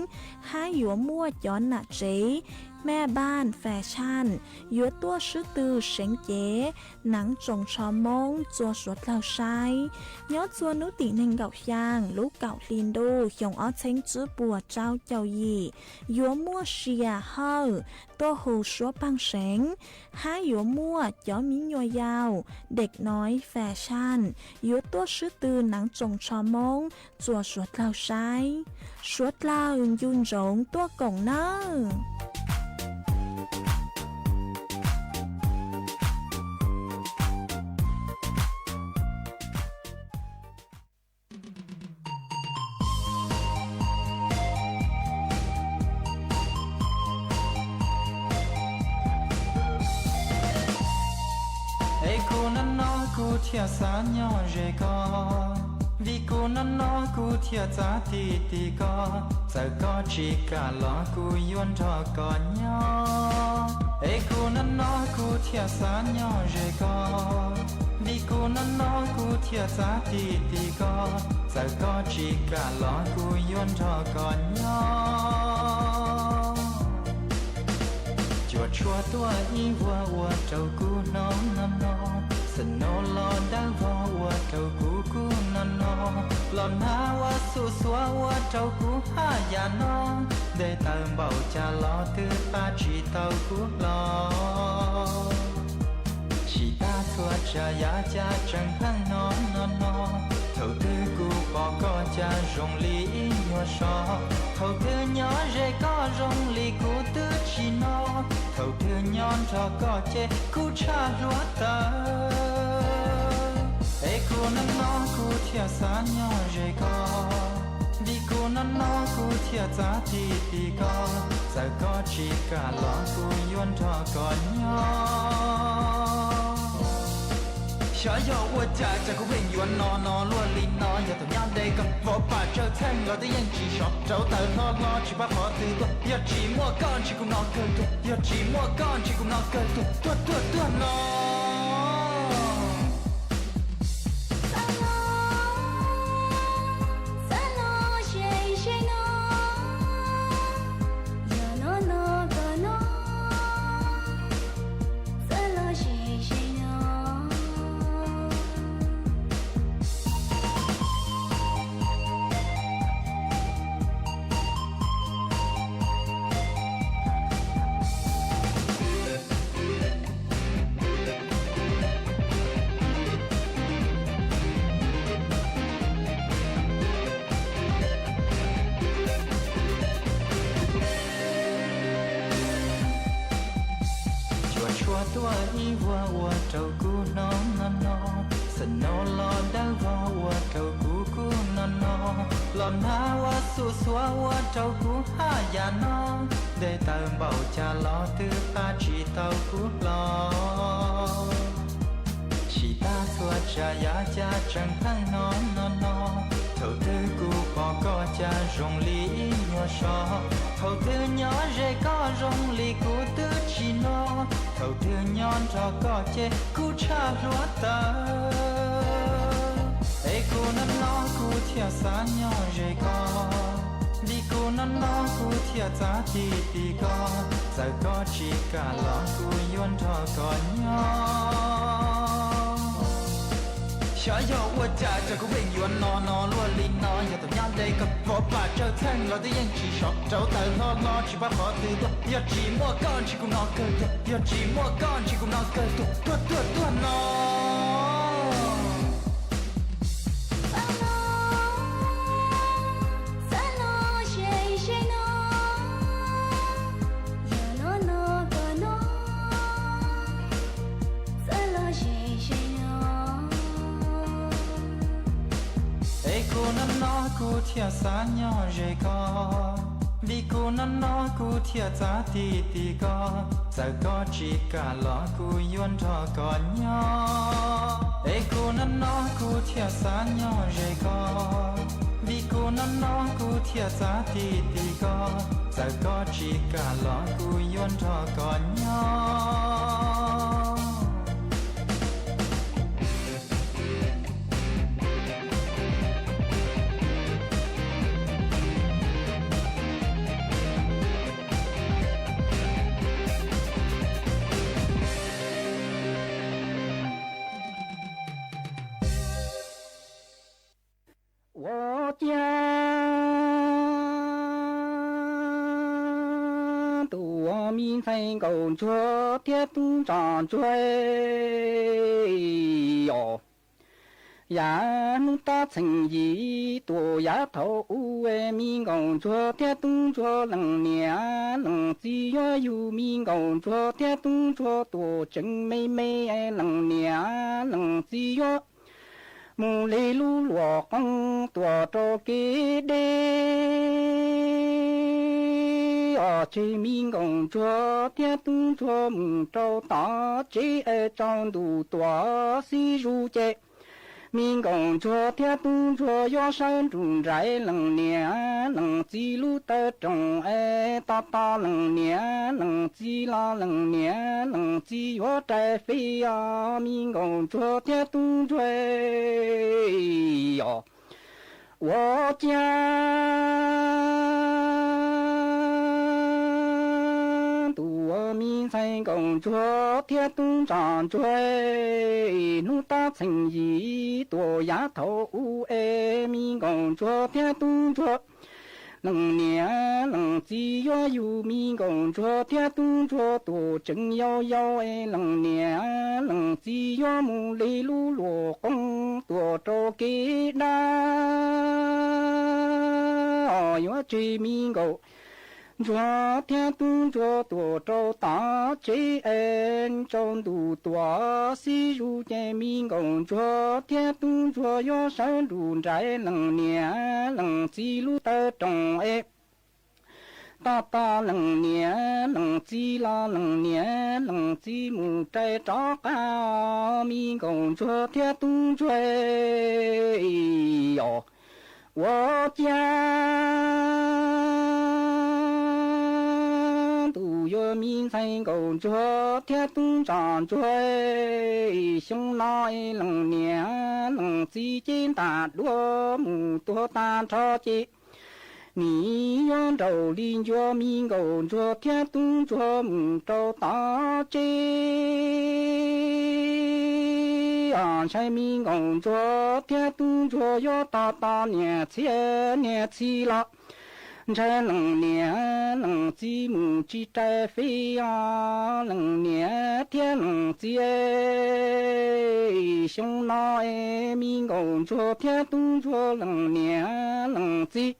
hab yuav muaj cov nam tsev Mej Npaaj Fashion yuav tuaj sib tw seev cev naav tsoos tsho moob rua suav dlawg saib. Nyob txua nub tim neeg nkaum xyaa lub kaum hli ntuj xyoo ob txheeb tswb puas tsau caum yim, yuav muaj Sias Hawj tuaj hu suab paag seev hab yuav muaj cov miv nyuas yau Dej Noi Fashion yuav tuaj sib tw naav tsoos tsho moob rua suav dlawg saib. Suav dlawg ncu ntsoov tuaj koom nawb. Es kuv noj noj kuv thiaj xav nyob ze koj, vim kuv noj noj kuv thiaj txav ti ti koj, txawm koj tsis kam los kuv yuav nrog koj nyob. Es kuv noj noj kuv thiaj xav nyob ze koj, vim kuv noj noj kuv thiaj txav ti ti koj, txawm koj tsis kam los kuv yuav nrog koj nyob. Cuam tshuam tuaj ib vuag ua rau kuv hnov no no, snow los dawb vog ua rau kuv kub no no, los hnav ua xuv xuav ua rau kuv haj yam no, ntes taw npaum cas los twb pab tsis tau kuv hlo. Tsis tas txhua tsav yav cas tseem pheej no no no, thaum twg kuv pom koj cas zoo li ib nyuag so, thaum twg nyob ze koj zoo li kuv twb tsis no, thaum twg nyob nrog koj ces kuv tshaj hluav taws. Es kuv noj noj kuv thiaj xav nyob ze koj, vim kuv noj noj kuv thiaj txav ti ti koj, txawm koj tsis kam los kuv yuav nrog koj nyob. Xyov yog ua cas cas kuv pheej yuav no no luaj li no, yog thaum nyob deb koj vov pam tsawg txheej los twb yeej tsis sov, rauv taws hlo hlo tsis paub qhov twg tuaj, yog tsis muaj koj ntshe kuv no kawg tuag, yog tsis muaj koj ntshe kuv no kawg tuag tuag tuag tuag no. Cuam tshuam tuaj ib vuag ua rau kuv hnov no no, snow los dawb vog ua rau kuv Kuv no no, los nag ua xuj xuav ua rau kuv haj yam no, nte taws npaum cas los twb pab tsis tau kuv hlo. Sim tag txhua tsav yav cas tseem pheej hnov no no, thaum twg kuv pom koj cas zoo li ib nyuag so, thaum twg nyob ze koj zoo li kuv twb tsis no, thaum twg nyob nrog koj ces kuv tshaj hlua tawv. Es kuv no no kuv thiaj xav nyob ze koj, vim kuv no no kuv thiaj txav ti ti koj, txawm koj tsis kam los kuv yuav nrog koj nyob. Xyov yog ua cas rau kuv pheej yuav no no luaj li no, yog thaum nyob nte koj pov pam tsawg txheej los twb yeej tsis sov, rau taws hlo hlo tsis paub qhov twg tuaj, yog tsis muaj koj ntshe kuv no kawg tuag, yog tsis muaj koj ntshe kuv no kawg tuag, tuag tuag tuag no. Es kuv no no kuv thiaj xav nyob ze koj, vim kuv no no kuv thiaj txav ti ti koj, txawm koj tsis kam los kuv yuav nrog koj nyob. Es kuv no no kuv thiaj xav nyob ze koj, vim kuv no no kuv thiaj txav ti ti koj, txawm koj tsis kam los kuv yuav nrog koj nyob. Ua ciav tus ua mi ntxhais nkauj ntsuag thiab tub ntsos ntsuag os. Yav hnub tab txheem yim tuam yav thaum ub, mi nkauj ntsuag thiab tub ntsuag leej niam leej txiv yuav yug, mi nkauj ntsuag thiab tub ntsuag tuam tseem me me, leej niam leej txiv yuav mus li lub luam qoob tuam rau kev deb os. Tseg mi nkauj ntsuag thiab tub ntsuag mus rau tom tsev es tsaus ntuj tuam xib zus ces mi nkauj ntsuag thiab tub ntsuag yuav sawv nrug nraim leej niam leej txiv lub taw rooj es tos tos leej niam leej txiv los leej niam leej txiv yuav rais fij os, mi nkauj ntsuag thiab tub ntsuag os. Ua ciav tus ua mi ntxhais nkauj ntsuag thiab tub ntsos ntsuag, hnub tab txheem yim tuam yav thaum ub es mi nkauj ntsuag thiab tub ntsuag leej niam leej txiv yuav yug, mi nkauj ntsuag thiab tub ntsuag tuam tseem yau yau es leej niam leej txiv yuav mus li lub luam qoob tuam rau kev dab os. Yuav tseg mi nkauj ntsuag thiab tub ntsuag tuam rau tom tsev es tsaus ntuj tuam xib zus ces mi nkauj ntsuag thiab tub ntsuag yuav sawv nrug nraim leej niam leej txiv lub taw rooj es tos tos leej niam leej txiv los leej niam leej txiv mus rais rov qab os, mi nkauj ntsuag thiab tub ntsuag os. Ua ciav tus yuav mi ntxhais nkauj ntsuag thiab tub ntsos ntsuag, xyoo no leej niam leej txiv cev ntaj duab mus tuag tag nrho ces nim yuav nraum li ncua, mi nkauj ntsuag thiab tub ntsuag mus rau tom tsev os. Ntshai mi nkauj ntsuag thiab tub ntsuag yuav tos tos niam txiv niam txiv los ntshai leej niam leej txiv mus tsis rais fij os, leej niam thiab leej txiv. Xyoo no es mi nkauj ntsuag thiab tub ntsuag leej niam leej txiv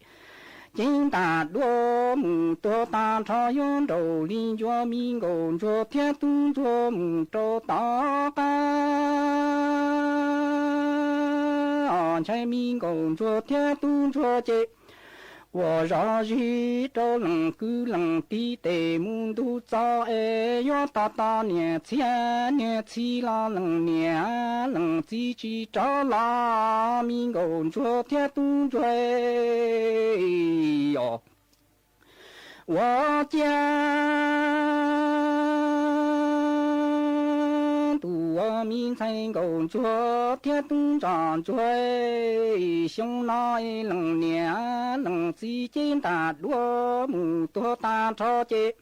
cev ntaj duab mus tuag tag nrho, yuav nraum li ncua, mi nkauj ntsuag thiab tub ntsuag mus rau tom qab os. ntshai me nkauj ntsuag thiab tub ntsuag ces quas zov zis rau leej kwv leej tij tes mus ntuj txog es yuav tos tos niam txiv, niam txiv los leej niam leej txiv tsis rov los, me nkauj ntsuag thiab tub ntsuag os. Ua ciav ntuj ua me ntxhais nkauj ntsuag thiab tub ntsuag ntsuag, xyoo no leej niam leej txiv ces ntam duab mus tuag tag nrho ces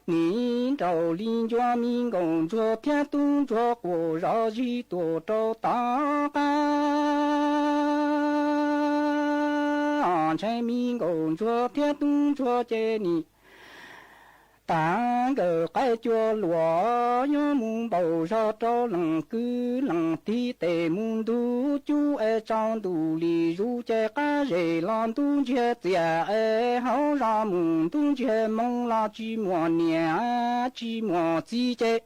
nim nraum li ncua me nkauj ntsuag thiab tub ntsuag quas zov zis tuaj rau tom qab. Ntshai me nkauj ntsuag thiab tub ntsuag ces nim tas nkawm qaib cua luam yuav mus npau zog rau leej kwv leej tij tes mus ntuj cub es tsaus ntuj li zus ces qab zem los ntub ntsiag txias es hauv zos mus ntub ntsiag moo los tsis muaj niam tsis muaj txiv ces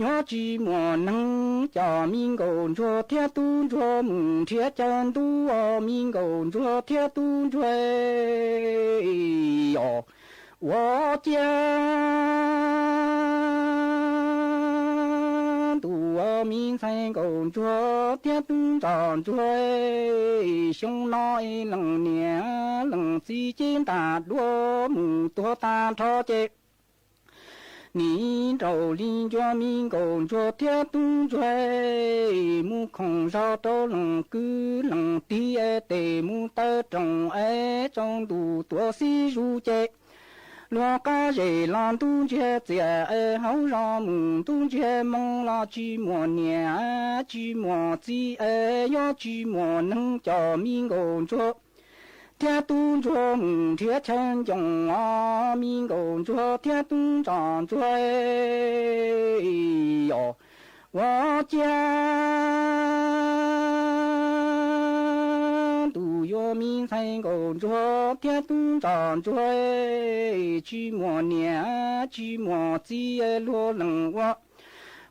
yuav tsis muaj neeg coj me nkauj ntsuag thiab tub ntsuag mus nrhiav chaw ntub, me nkauj ntsuag thiab tub ntsuag os. Ua ciav ntuj ua me ntxhais nkauj ntsuag thiab tub ntsuag ntsuag, xyoo no leej niam leej txiv ces ntam duab mus tuag tag nrho ces nim nraum li ncua me nkauj ntsuag thiab tub ntsuag mus khoom zog rau leej kwv leej tij tes mus taw rooj es tsaus ntuj tuaj xib zus ces luag qab zem los ntub ntsiag txias es hauv zos mus ntub ntsiag moo los tsis muaj niam tsis muaj txiv es yuav tsis muaj neeg coj me nkauj ntsuag thiab tub ntsuag mus nrhiav chaw ncoos os, me nkauj ntsuag thiab tub ntsuag ntsuag os. Ua ciav ntuj yuav me ntxhais nkauj ntsuag thiab tub ntsuag ntsuag, tsis muaj niam tsis muaj txiv luag leej ua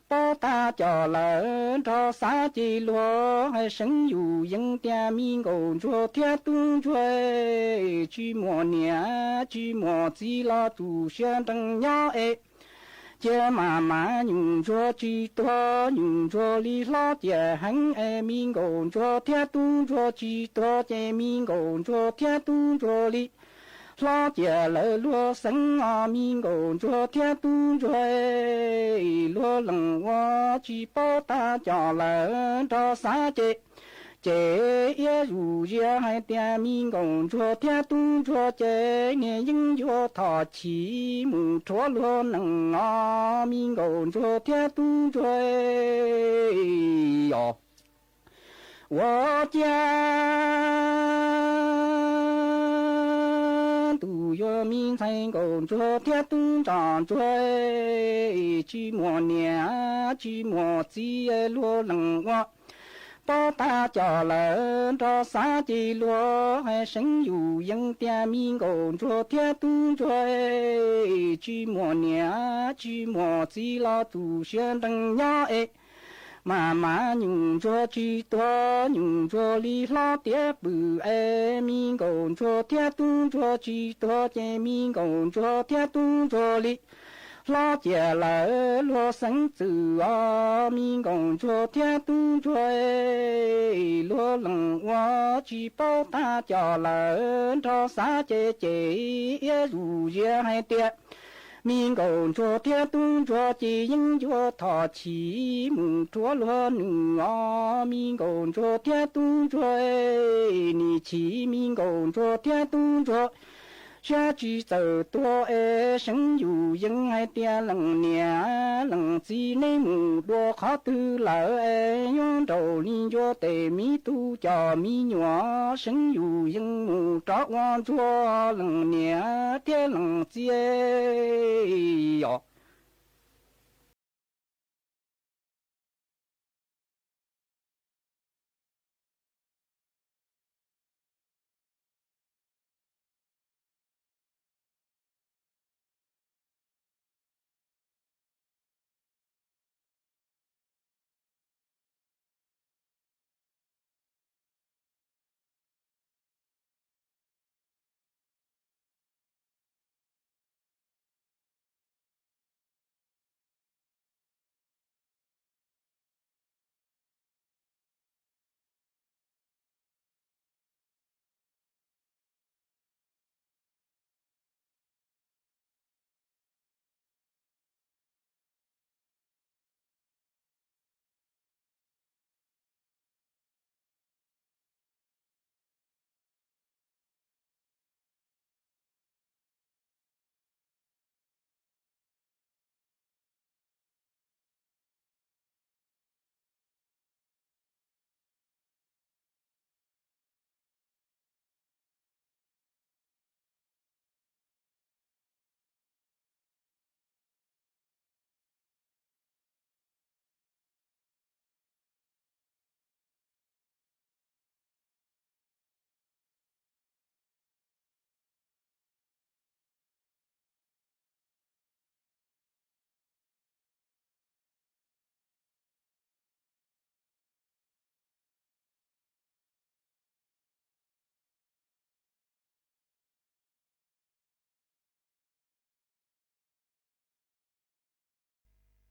pab tag coj lawm nrog xav ces luag hais seev yus yees tias me nkauj ntsuag thiab tub ntsuag tsis muaj niam tsis muaj txiv los tu siab nrees nyob es cia mas mas nyuj ntsuag tsis tuag, nyuj ntsuag li hlob ciam heev es me nkauj ntsuag thiab tub ntsuag tsis tuag ces me nkauj ntsuag thiab tub ntsuag li hlob ciam lawm luag xeev os, me nkauj ntsuag thiab tub ntsuag luag leej ua tsis paub tag coj lawm nrog xav ces ces iab zus ziab hais tias me nkauj ntsuag thiab tub ntsuag ces niag yeeb ncuab thom chim mus rhuav luag neej os, me nkauj ntsuag thiab tub ntsuag os. Ua ciav ntuj yuav me ntxhais nkauj ntsuag thiab tub ntsuag ntsuag, tsis muaj niam tsis muaj txiv luag leej ua pab tag coj lawm nrog xav ces luag hais seev yus yees tias me nkauj ntsuag thiab tub ntsuag tsis muaj niam tsis muaj txiv los tu siab nrees nyob es mas mas nyuj ntsuag tsis tuag, nyuj ntsuag li hlob tiav pw es me nkauj ntsuag thiab tub ntsuag tsis tuag ces me nkauj ntsuag thiab tub ntsuag li hlob ciam lawm luag xeev txwm os, me nkauj ntsuag thiab tub ntsuag luag leej ua tsis paub tag coj lawm nrog xav ces ces iab zus ziab hais tias me nkauj ntsuag thiab tub ntsuag ces yeeb ncuab thom chim mus rhuav luag neej os, me nkauj ntsuag thiab tub ntsuag nim chim me nkauj ntsuag thiab tub ntsuag siab tsis txawj tuag es seev yus yees hais tias leej niam leej txiv neb mus dua qhov twg lawm es yuav nraum li ncua tes me tub coj me nyuam seev yus yees mus rov ua ntsuag leej niam thiab leej txiv os.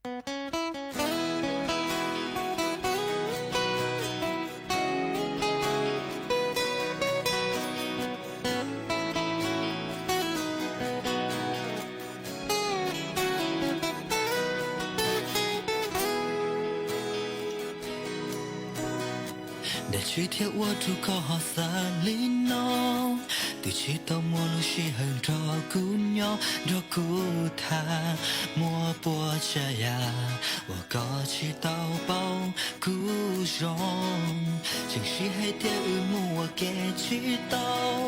Dab tsi thiaj ua rau koj ho xav li no? Twb tsis tau muaj lub sij hawm nrog kuv nyob, nrog kuv tham, muaj puas tsav yam uas koj tsis tau paub kuv zoo. Tseem sib hais tias wb mus ua ke tsis tau,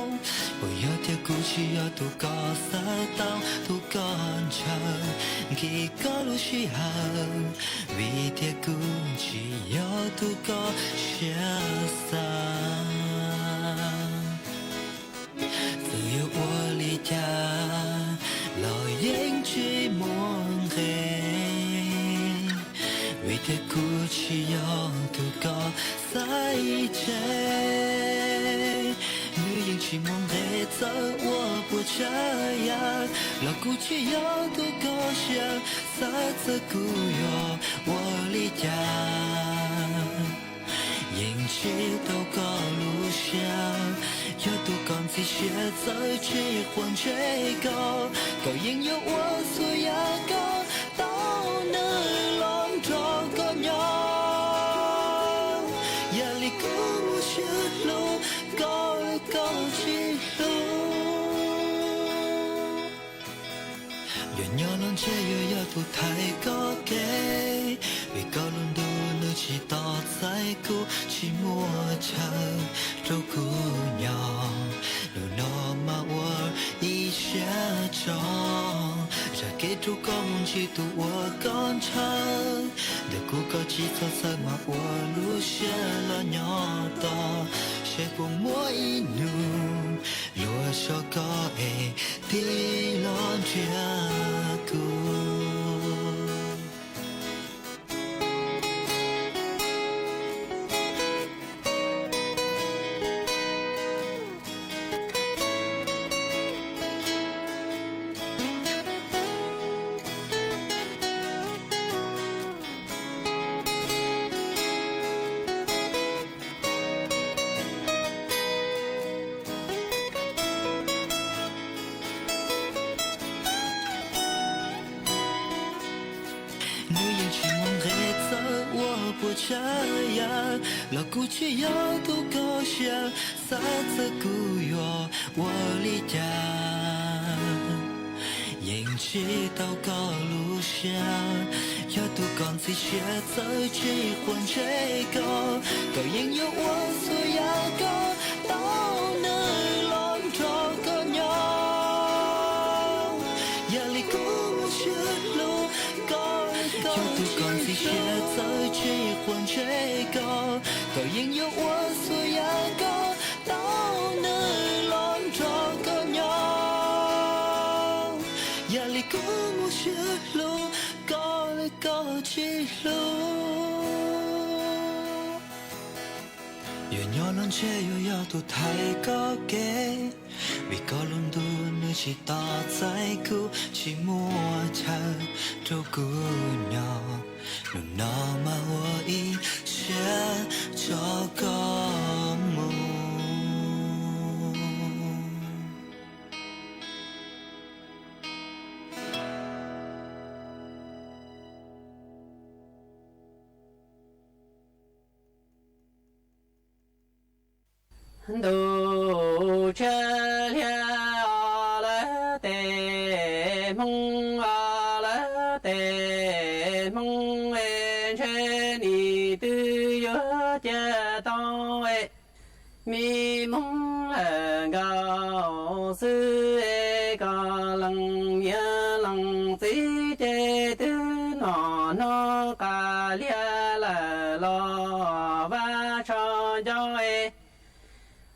puas yog tias kuv tsis yog tus koj xav tau, tus koj ntshaw, nkim koj lub sij hawm, vim tias kuv tsis yog tus koj siab xav. Txawm yuav ua li cas los yeej tsis muaj nqis, vim tias kuv tsis yog tus koj xaiv tseg. Nws yeej tsis muaj nqis, txawm ua puas tsav yam los kuv tsis yog tus koj siab xav. Txawm kuv yuav ua li cas yeej tsis tau koj lub siab. Yog tus koj ntxim siab, txawm tsis quav ntsej koj, koj yeej yuav ua txhua yam koj tau, nws los nrog koj nyob. Yam li kuv muaj siab hlub koj, koj tsis hlub. Yuav nyob los ntshe yuav yog tus thaiv koj kev, vim koj lub ntuj nws tsis tos txais kuv, tsis muaj chaw rau kuv nyob. Hnub no mas ua ib siab tso, zam kev rau koj mus ntsib tus uas koj ntshaw. Ntawm kuv koj tsis txhob txhawj mas ua lub siab los nyob tos, seb puas muaj ib hnub yuav so koj es tig los nrhiav kuv. Nws yeej tsis muaj nqis, txawm ua puas tsav yam los kuv tsis yog tus koj siab xav. Txawm kuv yuav ua li cas yeej tsis tau koj lub siab. Yog tus koj ntxim siab, txawm tsis quav ntsej koj, koj yeej yuav ua txhua yam koj tau, nws los nrog koj nyob. Yam li kuv muaj siab hlub koj, yog tus koj ntxim siab, txawm tsis quav ntsej koj, koj yeej yuav ua txhua yam koj tau, nws los nrog koj nyob. Yam li kuv muaj siab hlub koj, koj tsis hlub. Yuav nyob los ntshe yuav yog tus thaiv koj kev, vim koj lub ntuj nws tsis tos txais kuv, tsis muaj chaw rau kuv nyob. Hnub no mas ua ib siab tso koj mus. Ntuj tshiab liab os, lawv tej hmoob os, lawv tej hmoob es, ntshe nim twb yuav cia tau es. Me hmoob lawm nkaus xwb es, koj leej niam leej txiv ces twb nom hnov qas liab lawm los vaj tsho ncauj es.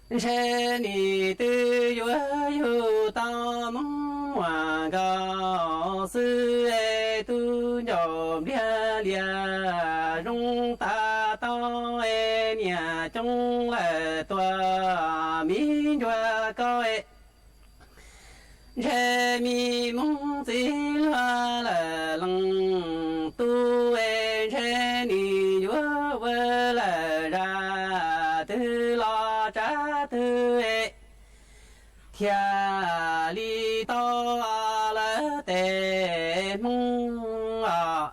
Ntshe nim twb yuav yug tau hmoob muam nkaus xwb es, tub ncauj npliag lias zoo tas tau es, niam coob lawm tuaj me ncuav koj es. Ntshe me hmoob txiv hluas lawm leej tub es ntshe nim yuav ua lawm zaj twg los tsav twg es thiaj li tau lawv tej hmoob os.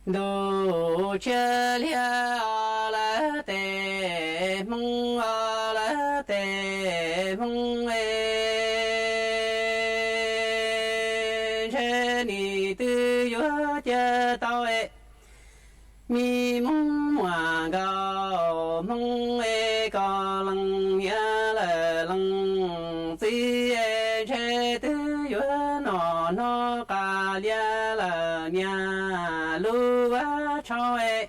Ntuj tshiab liag os lawv tej hmoob os lawv tej hmoob es ntshe nim twg yuav cia tau es. Mi hmoob muam nkauj hmoob es koj leej niam lawm leej txiv es ntshe twg yuav noj hnub qas lias lawm niam lub vab tshauv es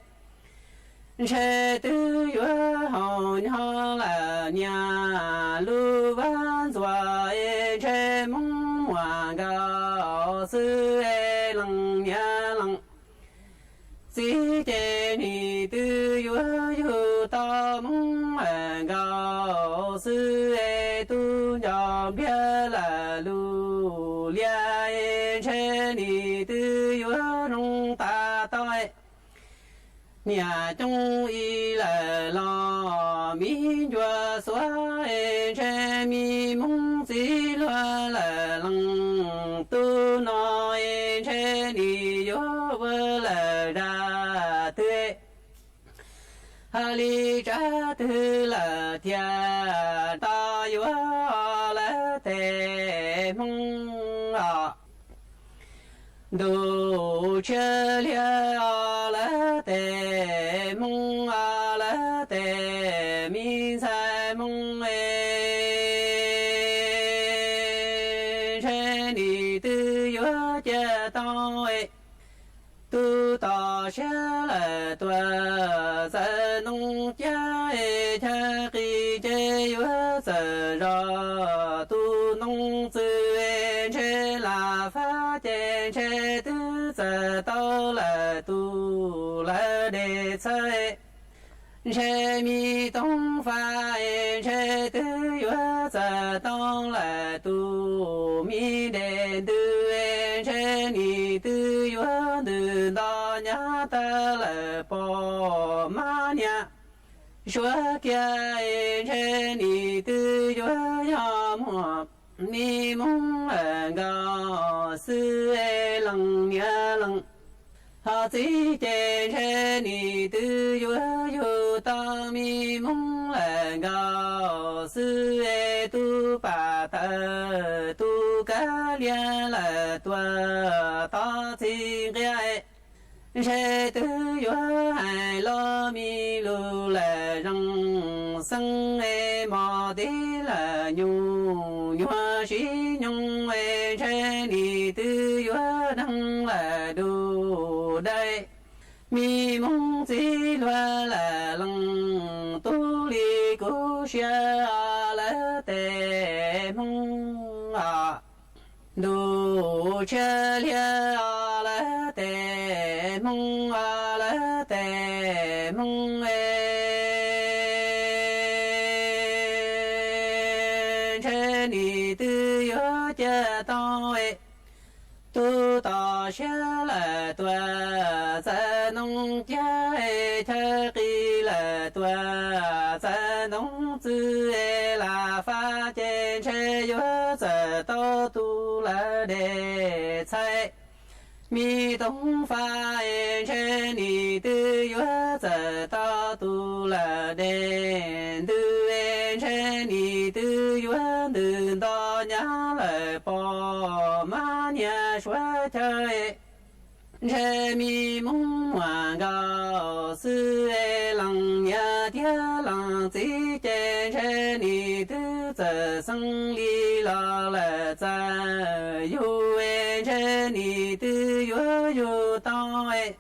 ntshe twg yuav haus nyob lawm niam lub vab ntxuas es ntshe hmoob muam nkauj xwb es leej niam leej txiv ces nim twg yuav yug tau hmoob muam nkauj xwb es tub nco npliag lawm lus lias es ntshe nim twg yuav zoo tas tau es. Niam coob ib lawm los mi ncua xuav es ntshe mi hmoob txiv hluas lawm leej tub no es ntshe nim yuav ua lawm zaj twg hais li tsav twg lawm thiaj tau yuav lawv tej hmoob os. Ntuj tshiab liag os lawv tej hmoob os lawv tej me ntxhais hmoob es ntshe nim twg yuav cia tau es. Tub toj siab lawm tuaj txawm ntoo cab es chaw qis ces yuav txawm zog tus ntoo txwm es ntshe lam fab ces ntshe twb txawm tau lawm tus lawv dej txhawb. Ntshe mi toov fab es ntshe twg yuav txawm tau lawm tus mi dej ntws es ntshe nim twg yuav ntws nto nyab tag lawm pog mab niam suav kiag es ntshe nim twg yuav yog muaj mi hmoob lawm nkauj xwb es leej niam leej ho txiv ces ntshe nim twg yuav yug tau mi hmoob lawm nkauj xwb es tub pam tawm tus kav lias lawm tuaj tod txij nqia es. Ntshe twg yuav hais los mi lus lawm zoo xeeb es mos tib lawm nyuj nyuag sib nyoog es ntshe nim twg yuav deeg lawm du dawm. Mi hmoob txiv hluas lawm leej tub li kuv siab os lawv tej hmoob os. Ntuj tshiab liag os lawv tej hmoob os lawv tej hmoob es ntshe nim twg yuav cia tau es. Tub toj siab lawm tuaj txawm ntoo cab es chaw qis lawm tuaj txawm ntoo txwm es lam fab ces ntshe yuav txawm tau tus lawv dej txhawb. Mi toov fab es ntshe nim twg yuav txawm tau tus lawv dej ntws es ntshe nim twg yuav ntws nto nyab lawm pog mab niam suav chaw es. Ntshe mi hmoob muam nkauj xwb es leej niam thiab leej txiv ces ntshe nim twg txawm xeeb li los lawm txawm yug es ntshe nim twg yuav yug tau es.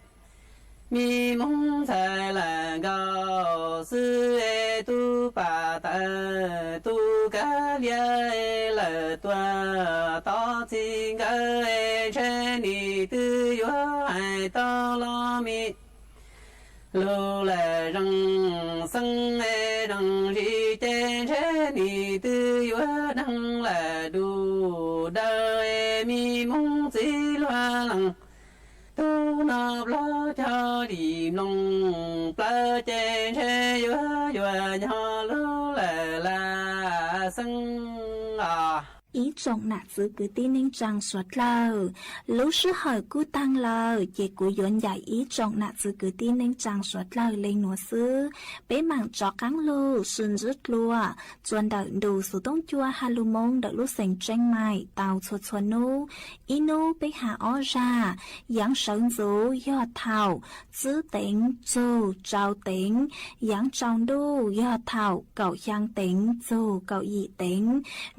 Mi hmoob ntxhais lawm nkauj xwb es tub pam tawm tus kav lias es lawm tuaj tod txij nkawm es ntshe nim twg yuav hais tau los mi lus lawm zoo xeeb es zoo zis ces ntshe nim twg yuav deeg lawm du dawm es mi hmoob txiv hluas leej Tus no plaub caug yim mloog, plaub ces ntshe yuav yuav nyob lub lawm lam xeeb os. Ib tsoom nam txwv kwv tij neej tsaa suav dlawg, lub sij hawm kuj taag lawm, ces kuv yuav ncaim ib tsoom nam txwv kwv tij neej tsaa suav dlawg le nuav xwb. Peb maam rov qaab lug sib ntsib dlua txuas ntawm ntu xuv tooj cua Halloween ntawm lub xeev Tseeb Maim tau txhua txhua nub. Ib nub peb has ob zag: yaav sawv ntxuv yog thaum tsib teev txug rau teev, yaav tsaus ntuj yog thaum kaum xyaa teev txug kaum yim teev.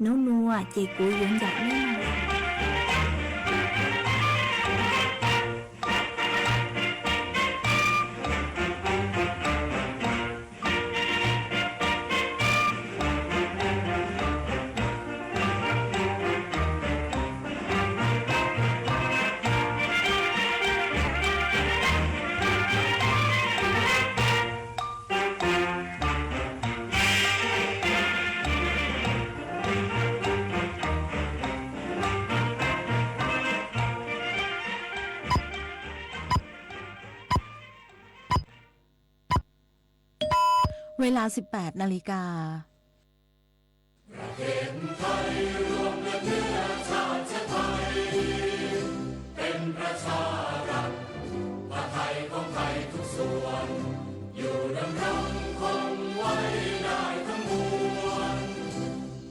Nub nuav ces kuv yuav ncaim nejเวลา สิบแปดนาฬิกา ประเทศไทยรวมและเนื้อชาติไทย เป็นประชารัฐ ผ้าไทยของไทยทุกส่วน อยู่ดำรงคงไว้ได้ทั้งมวล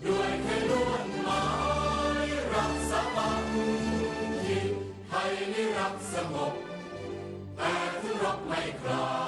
ด้วยไทยล้วนหมายรักสามัคคี ไทยนี้รักสงบ แต่ถึงรบไม่กล้า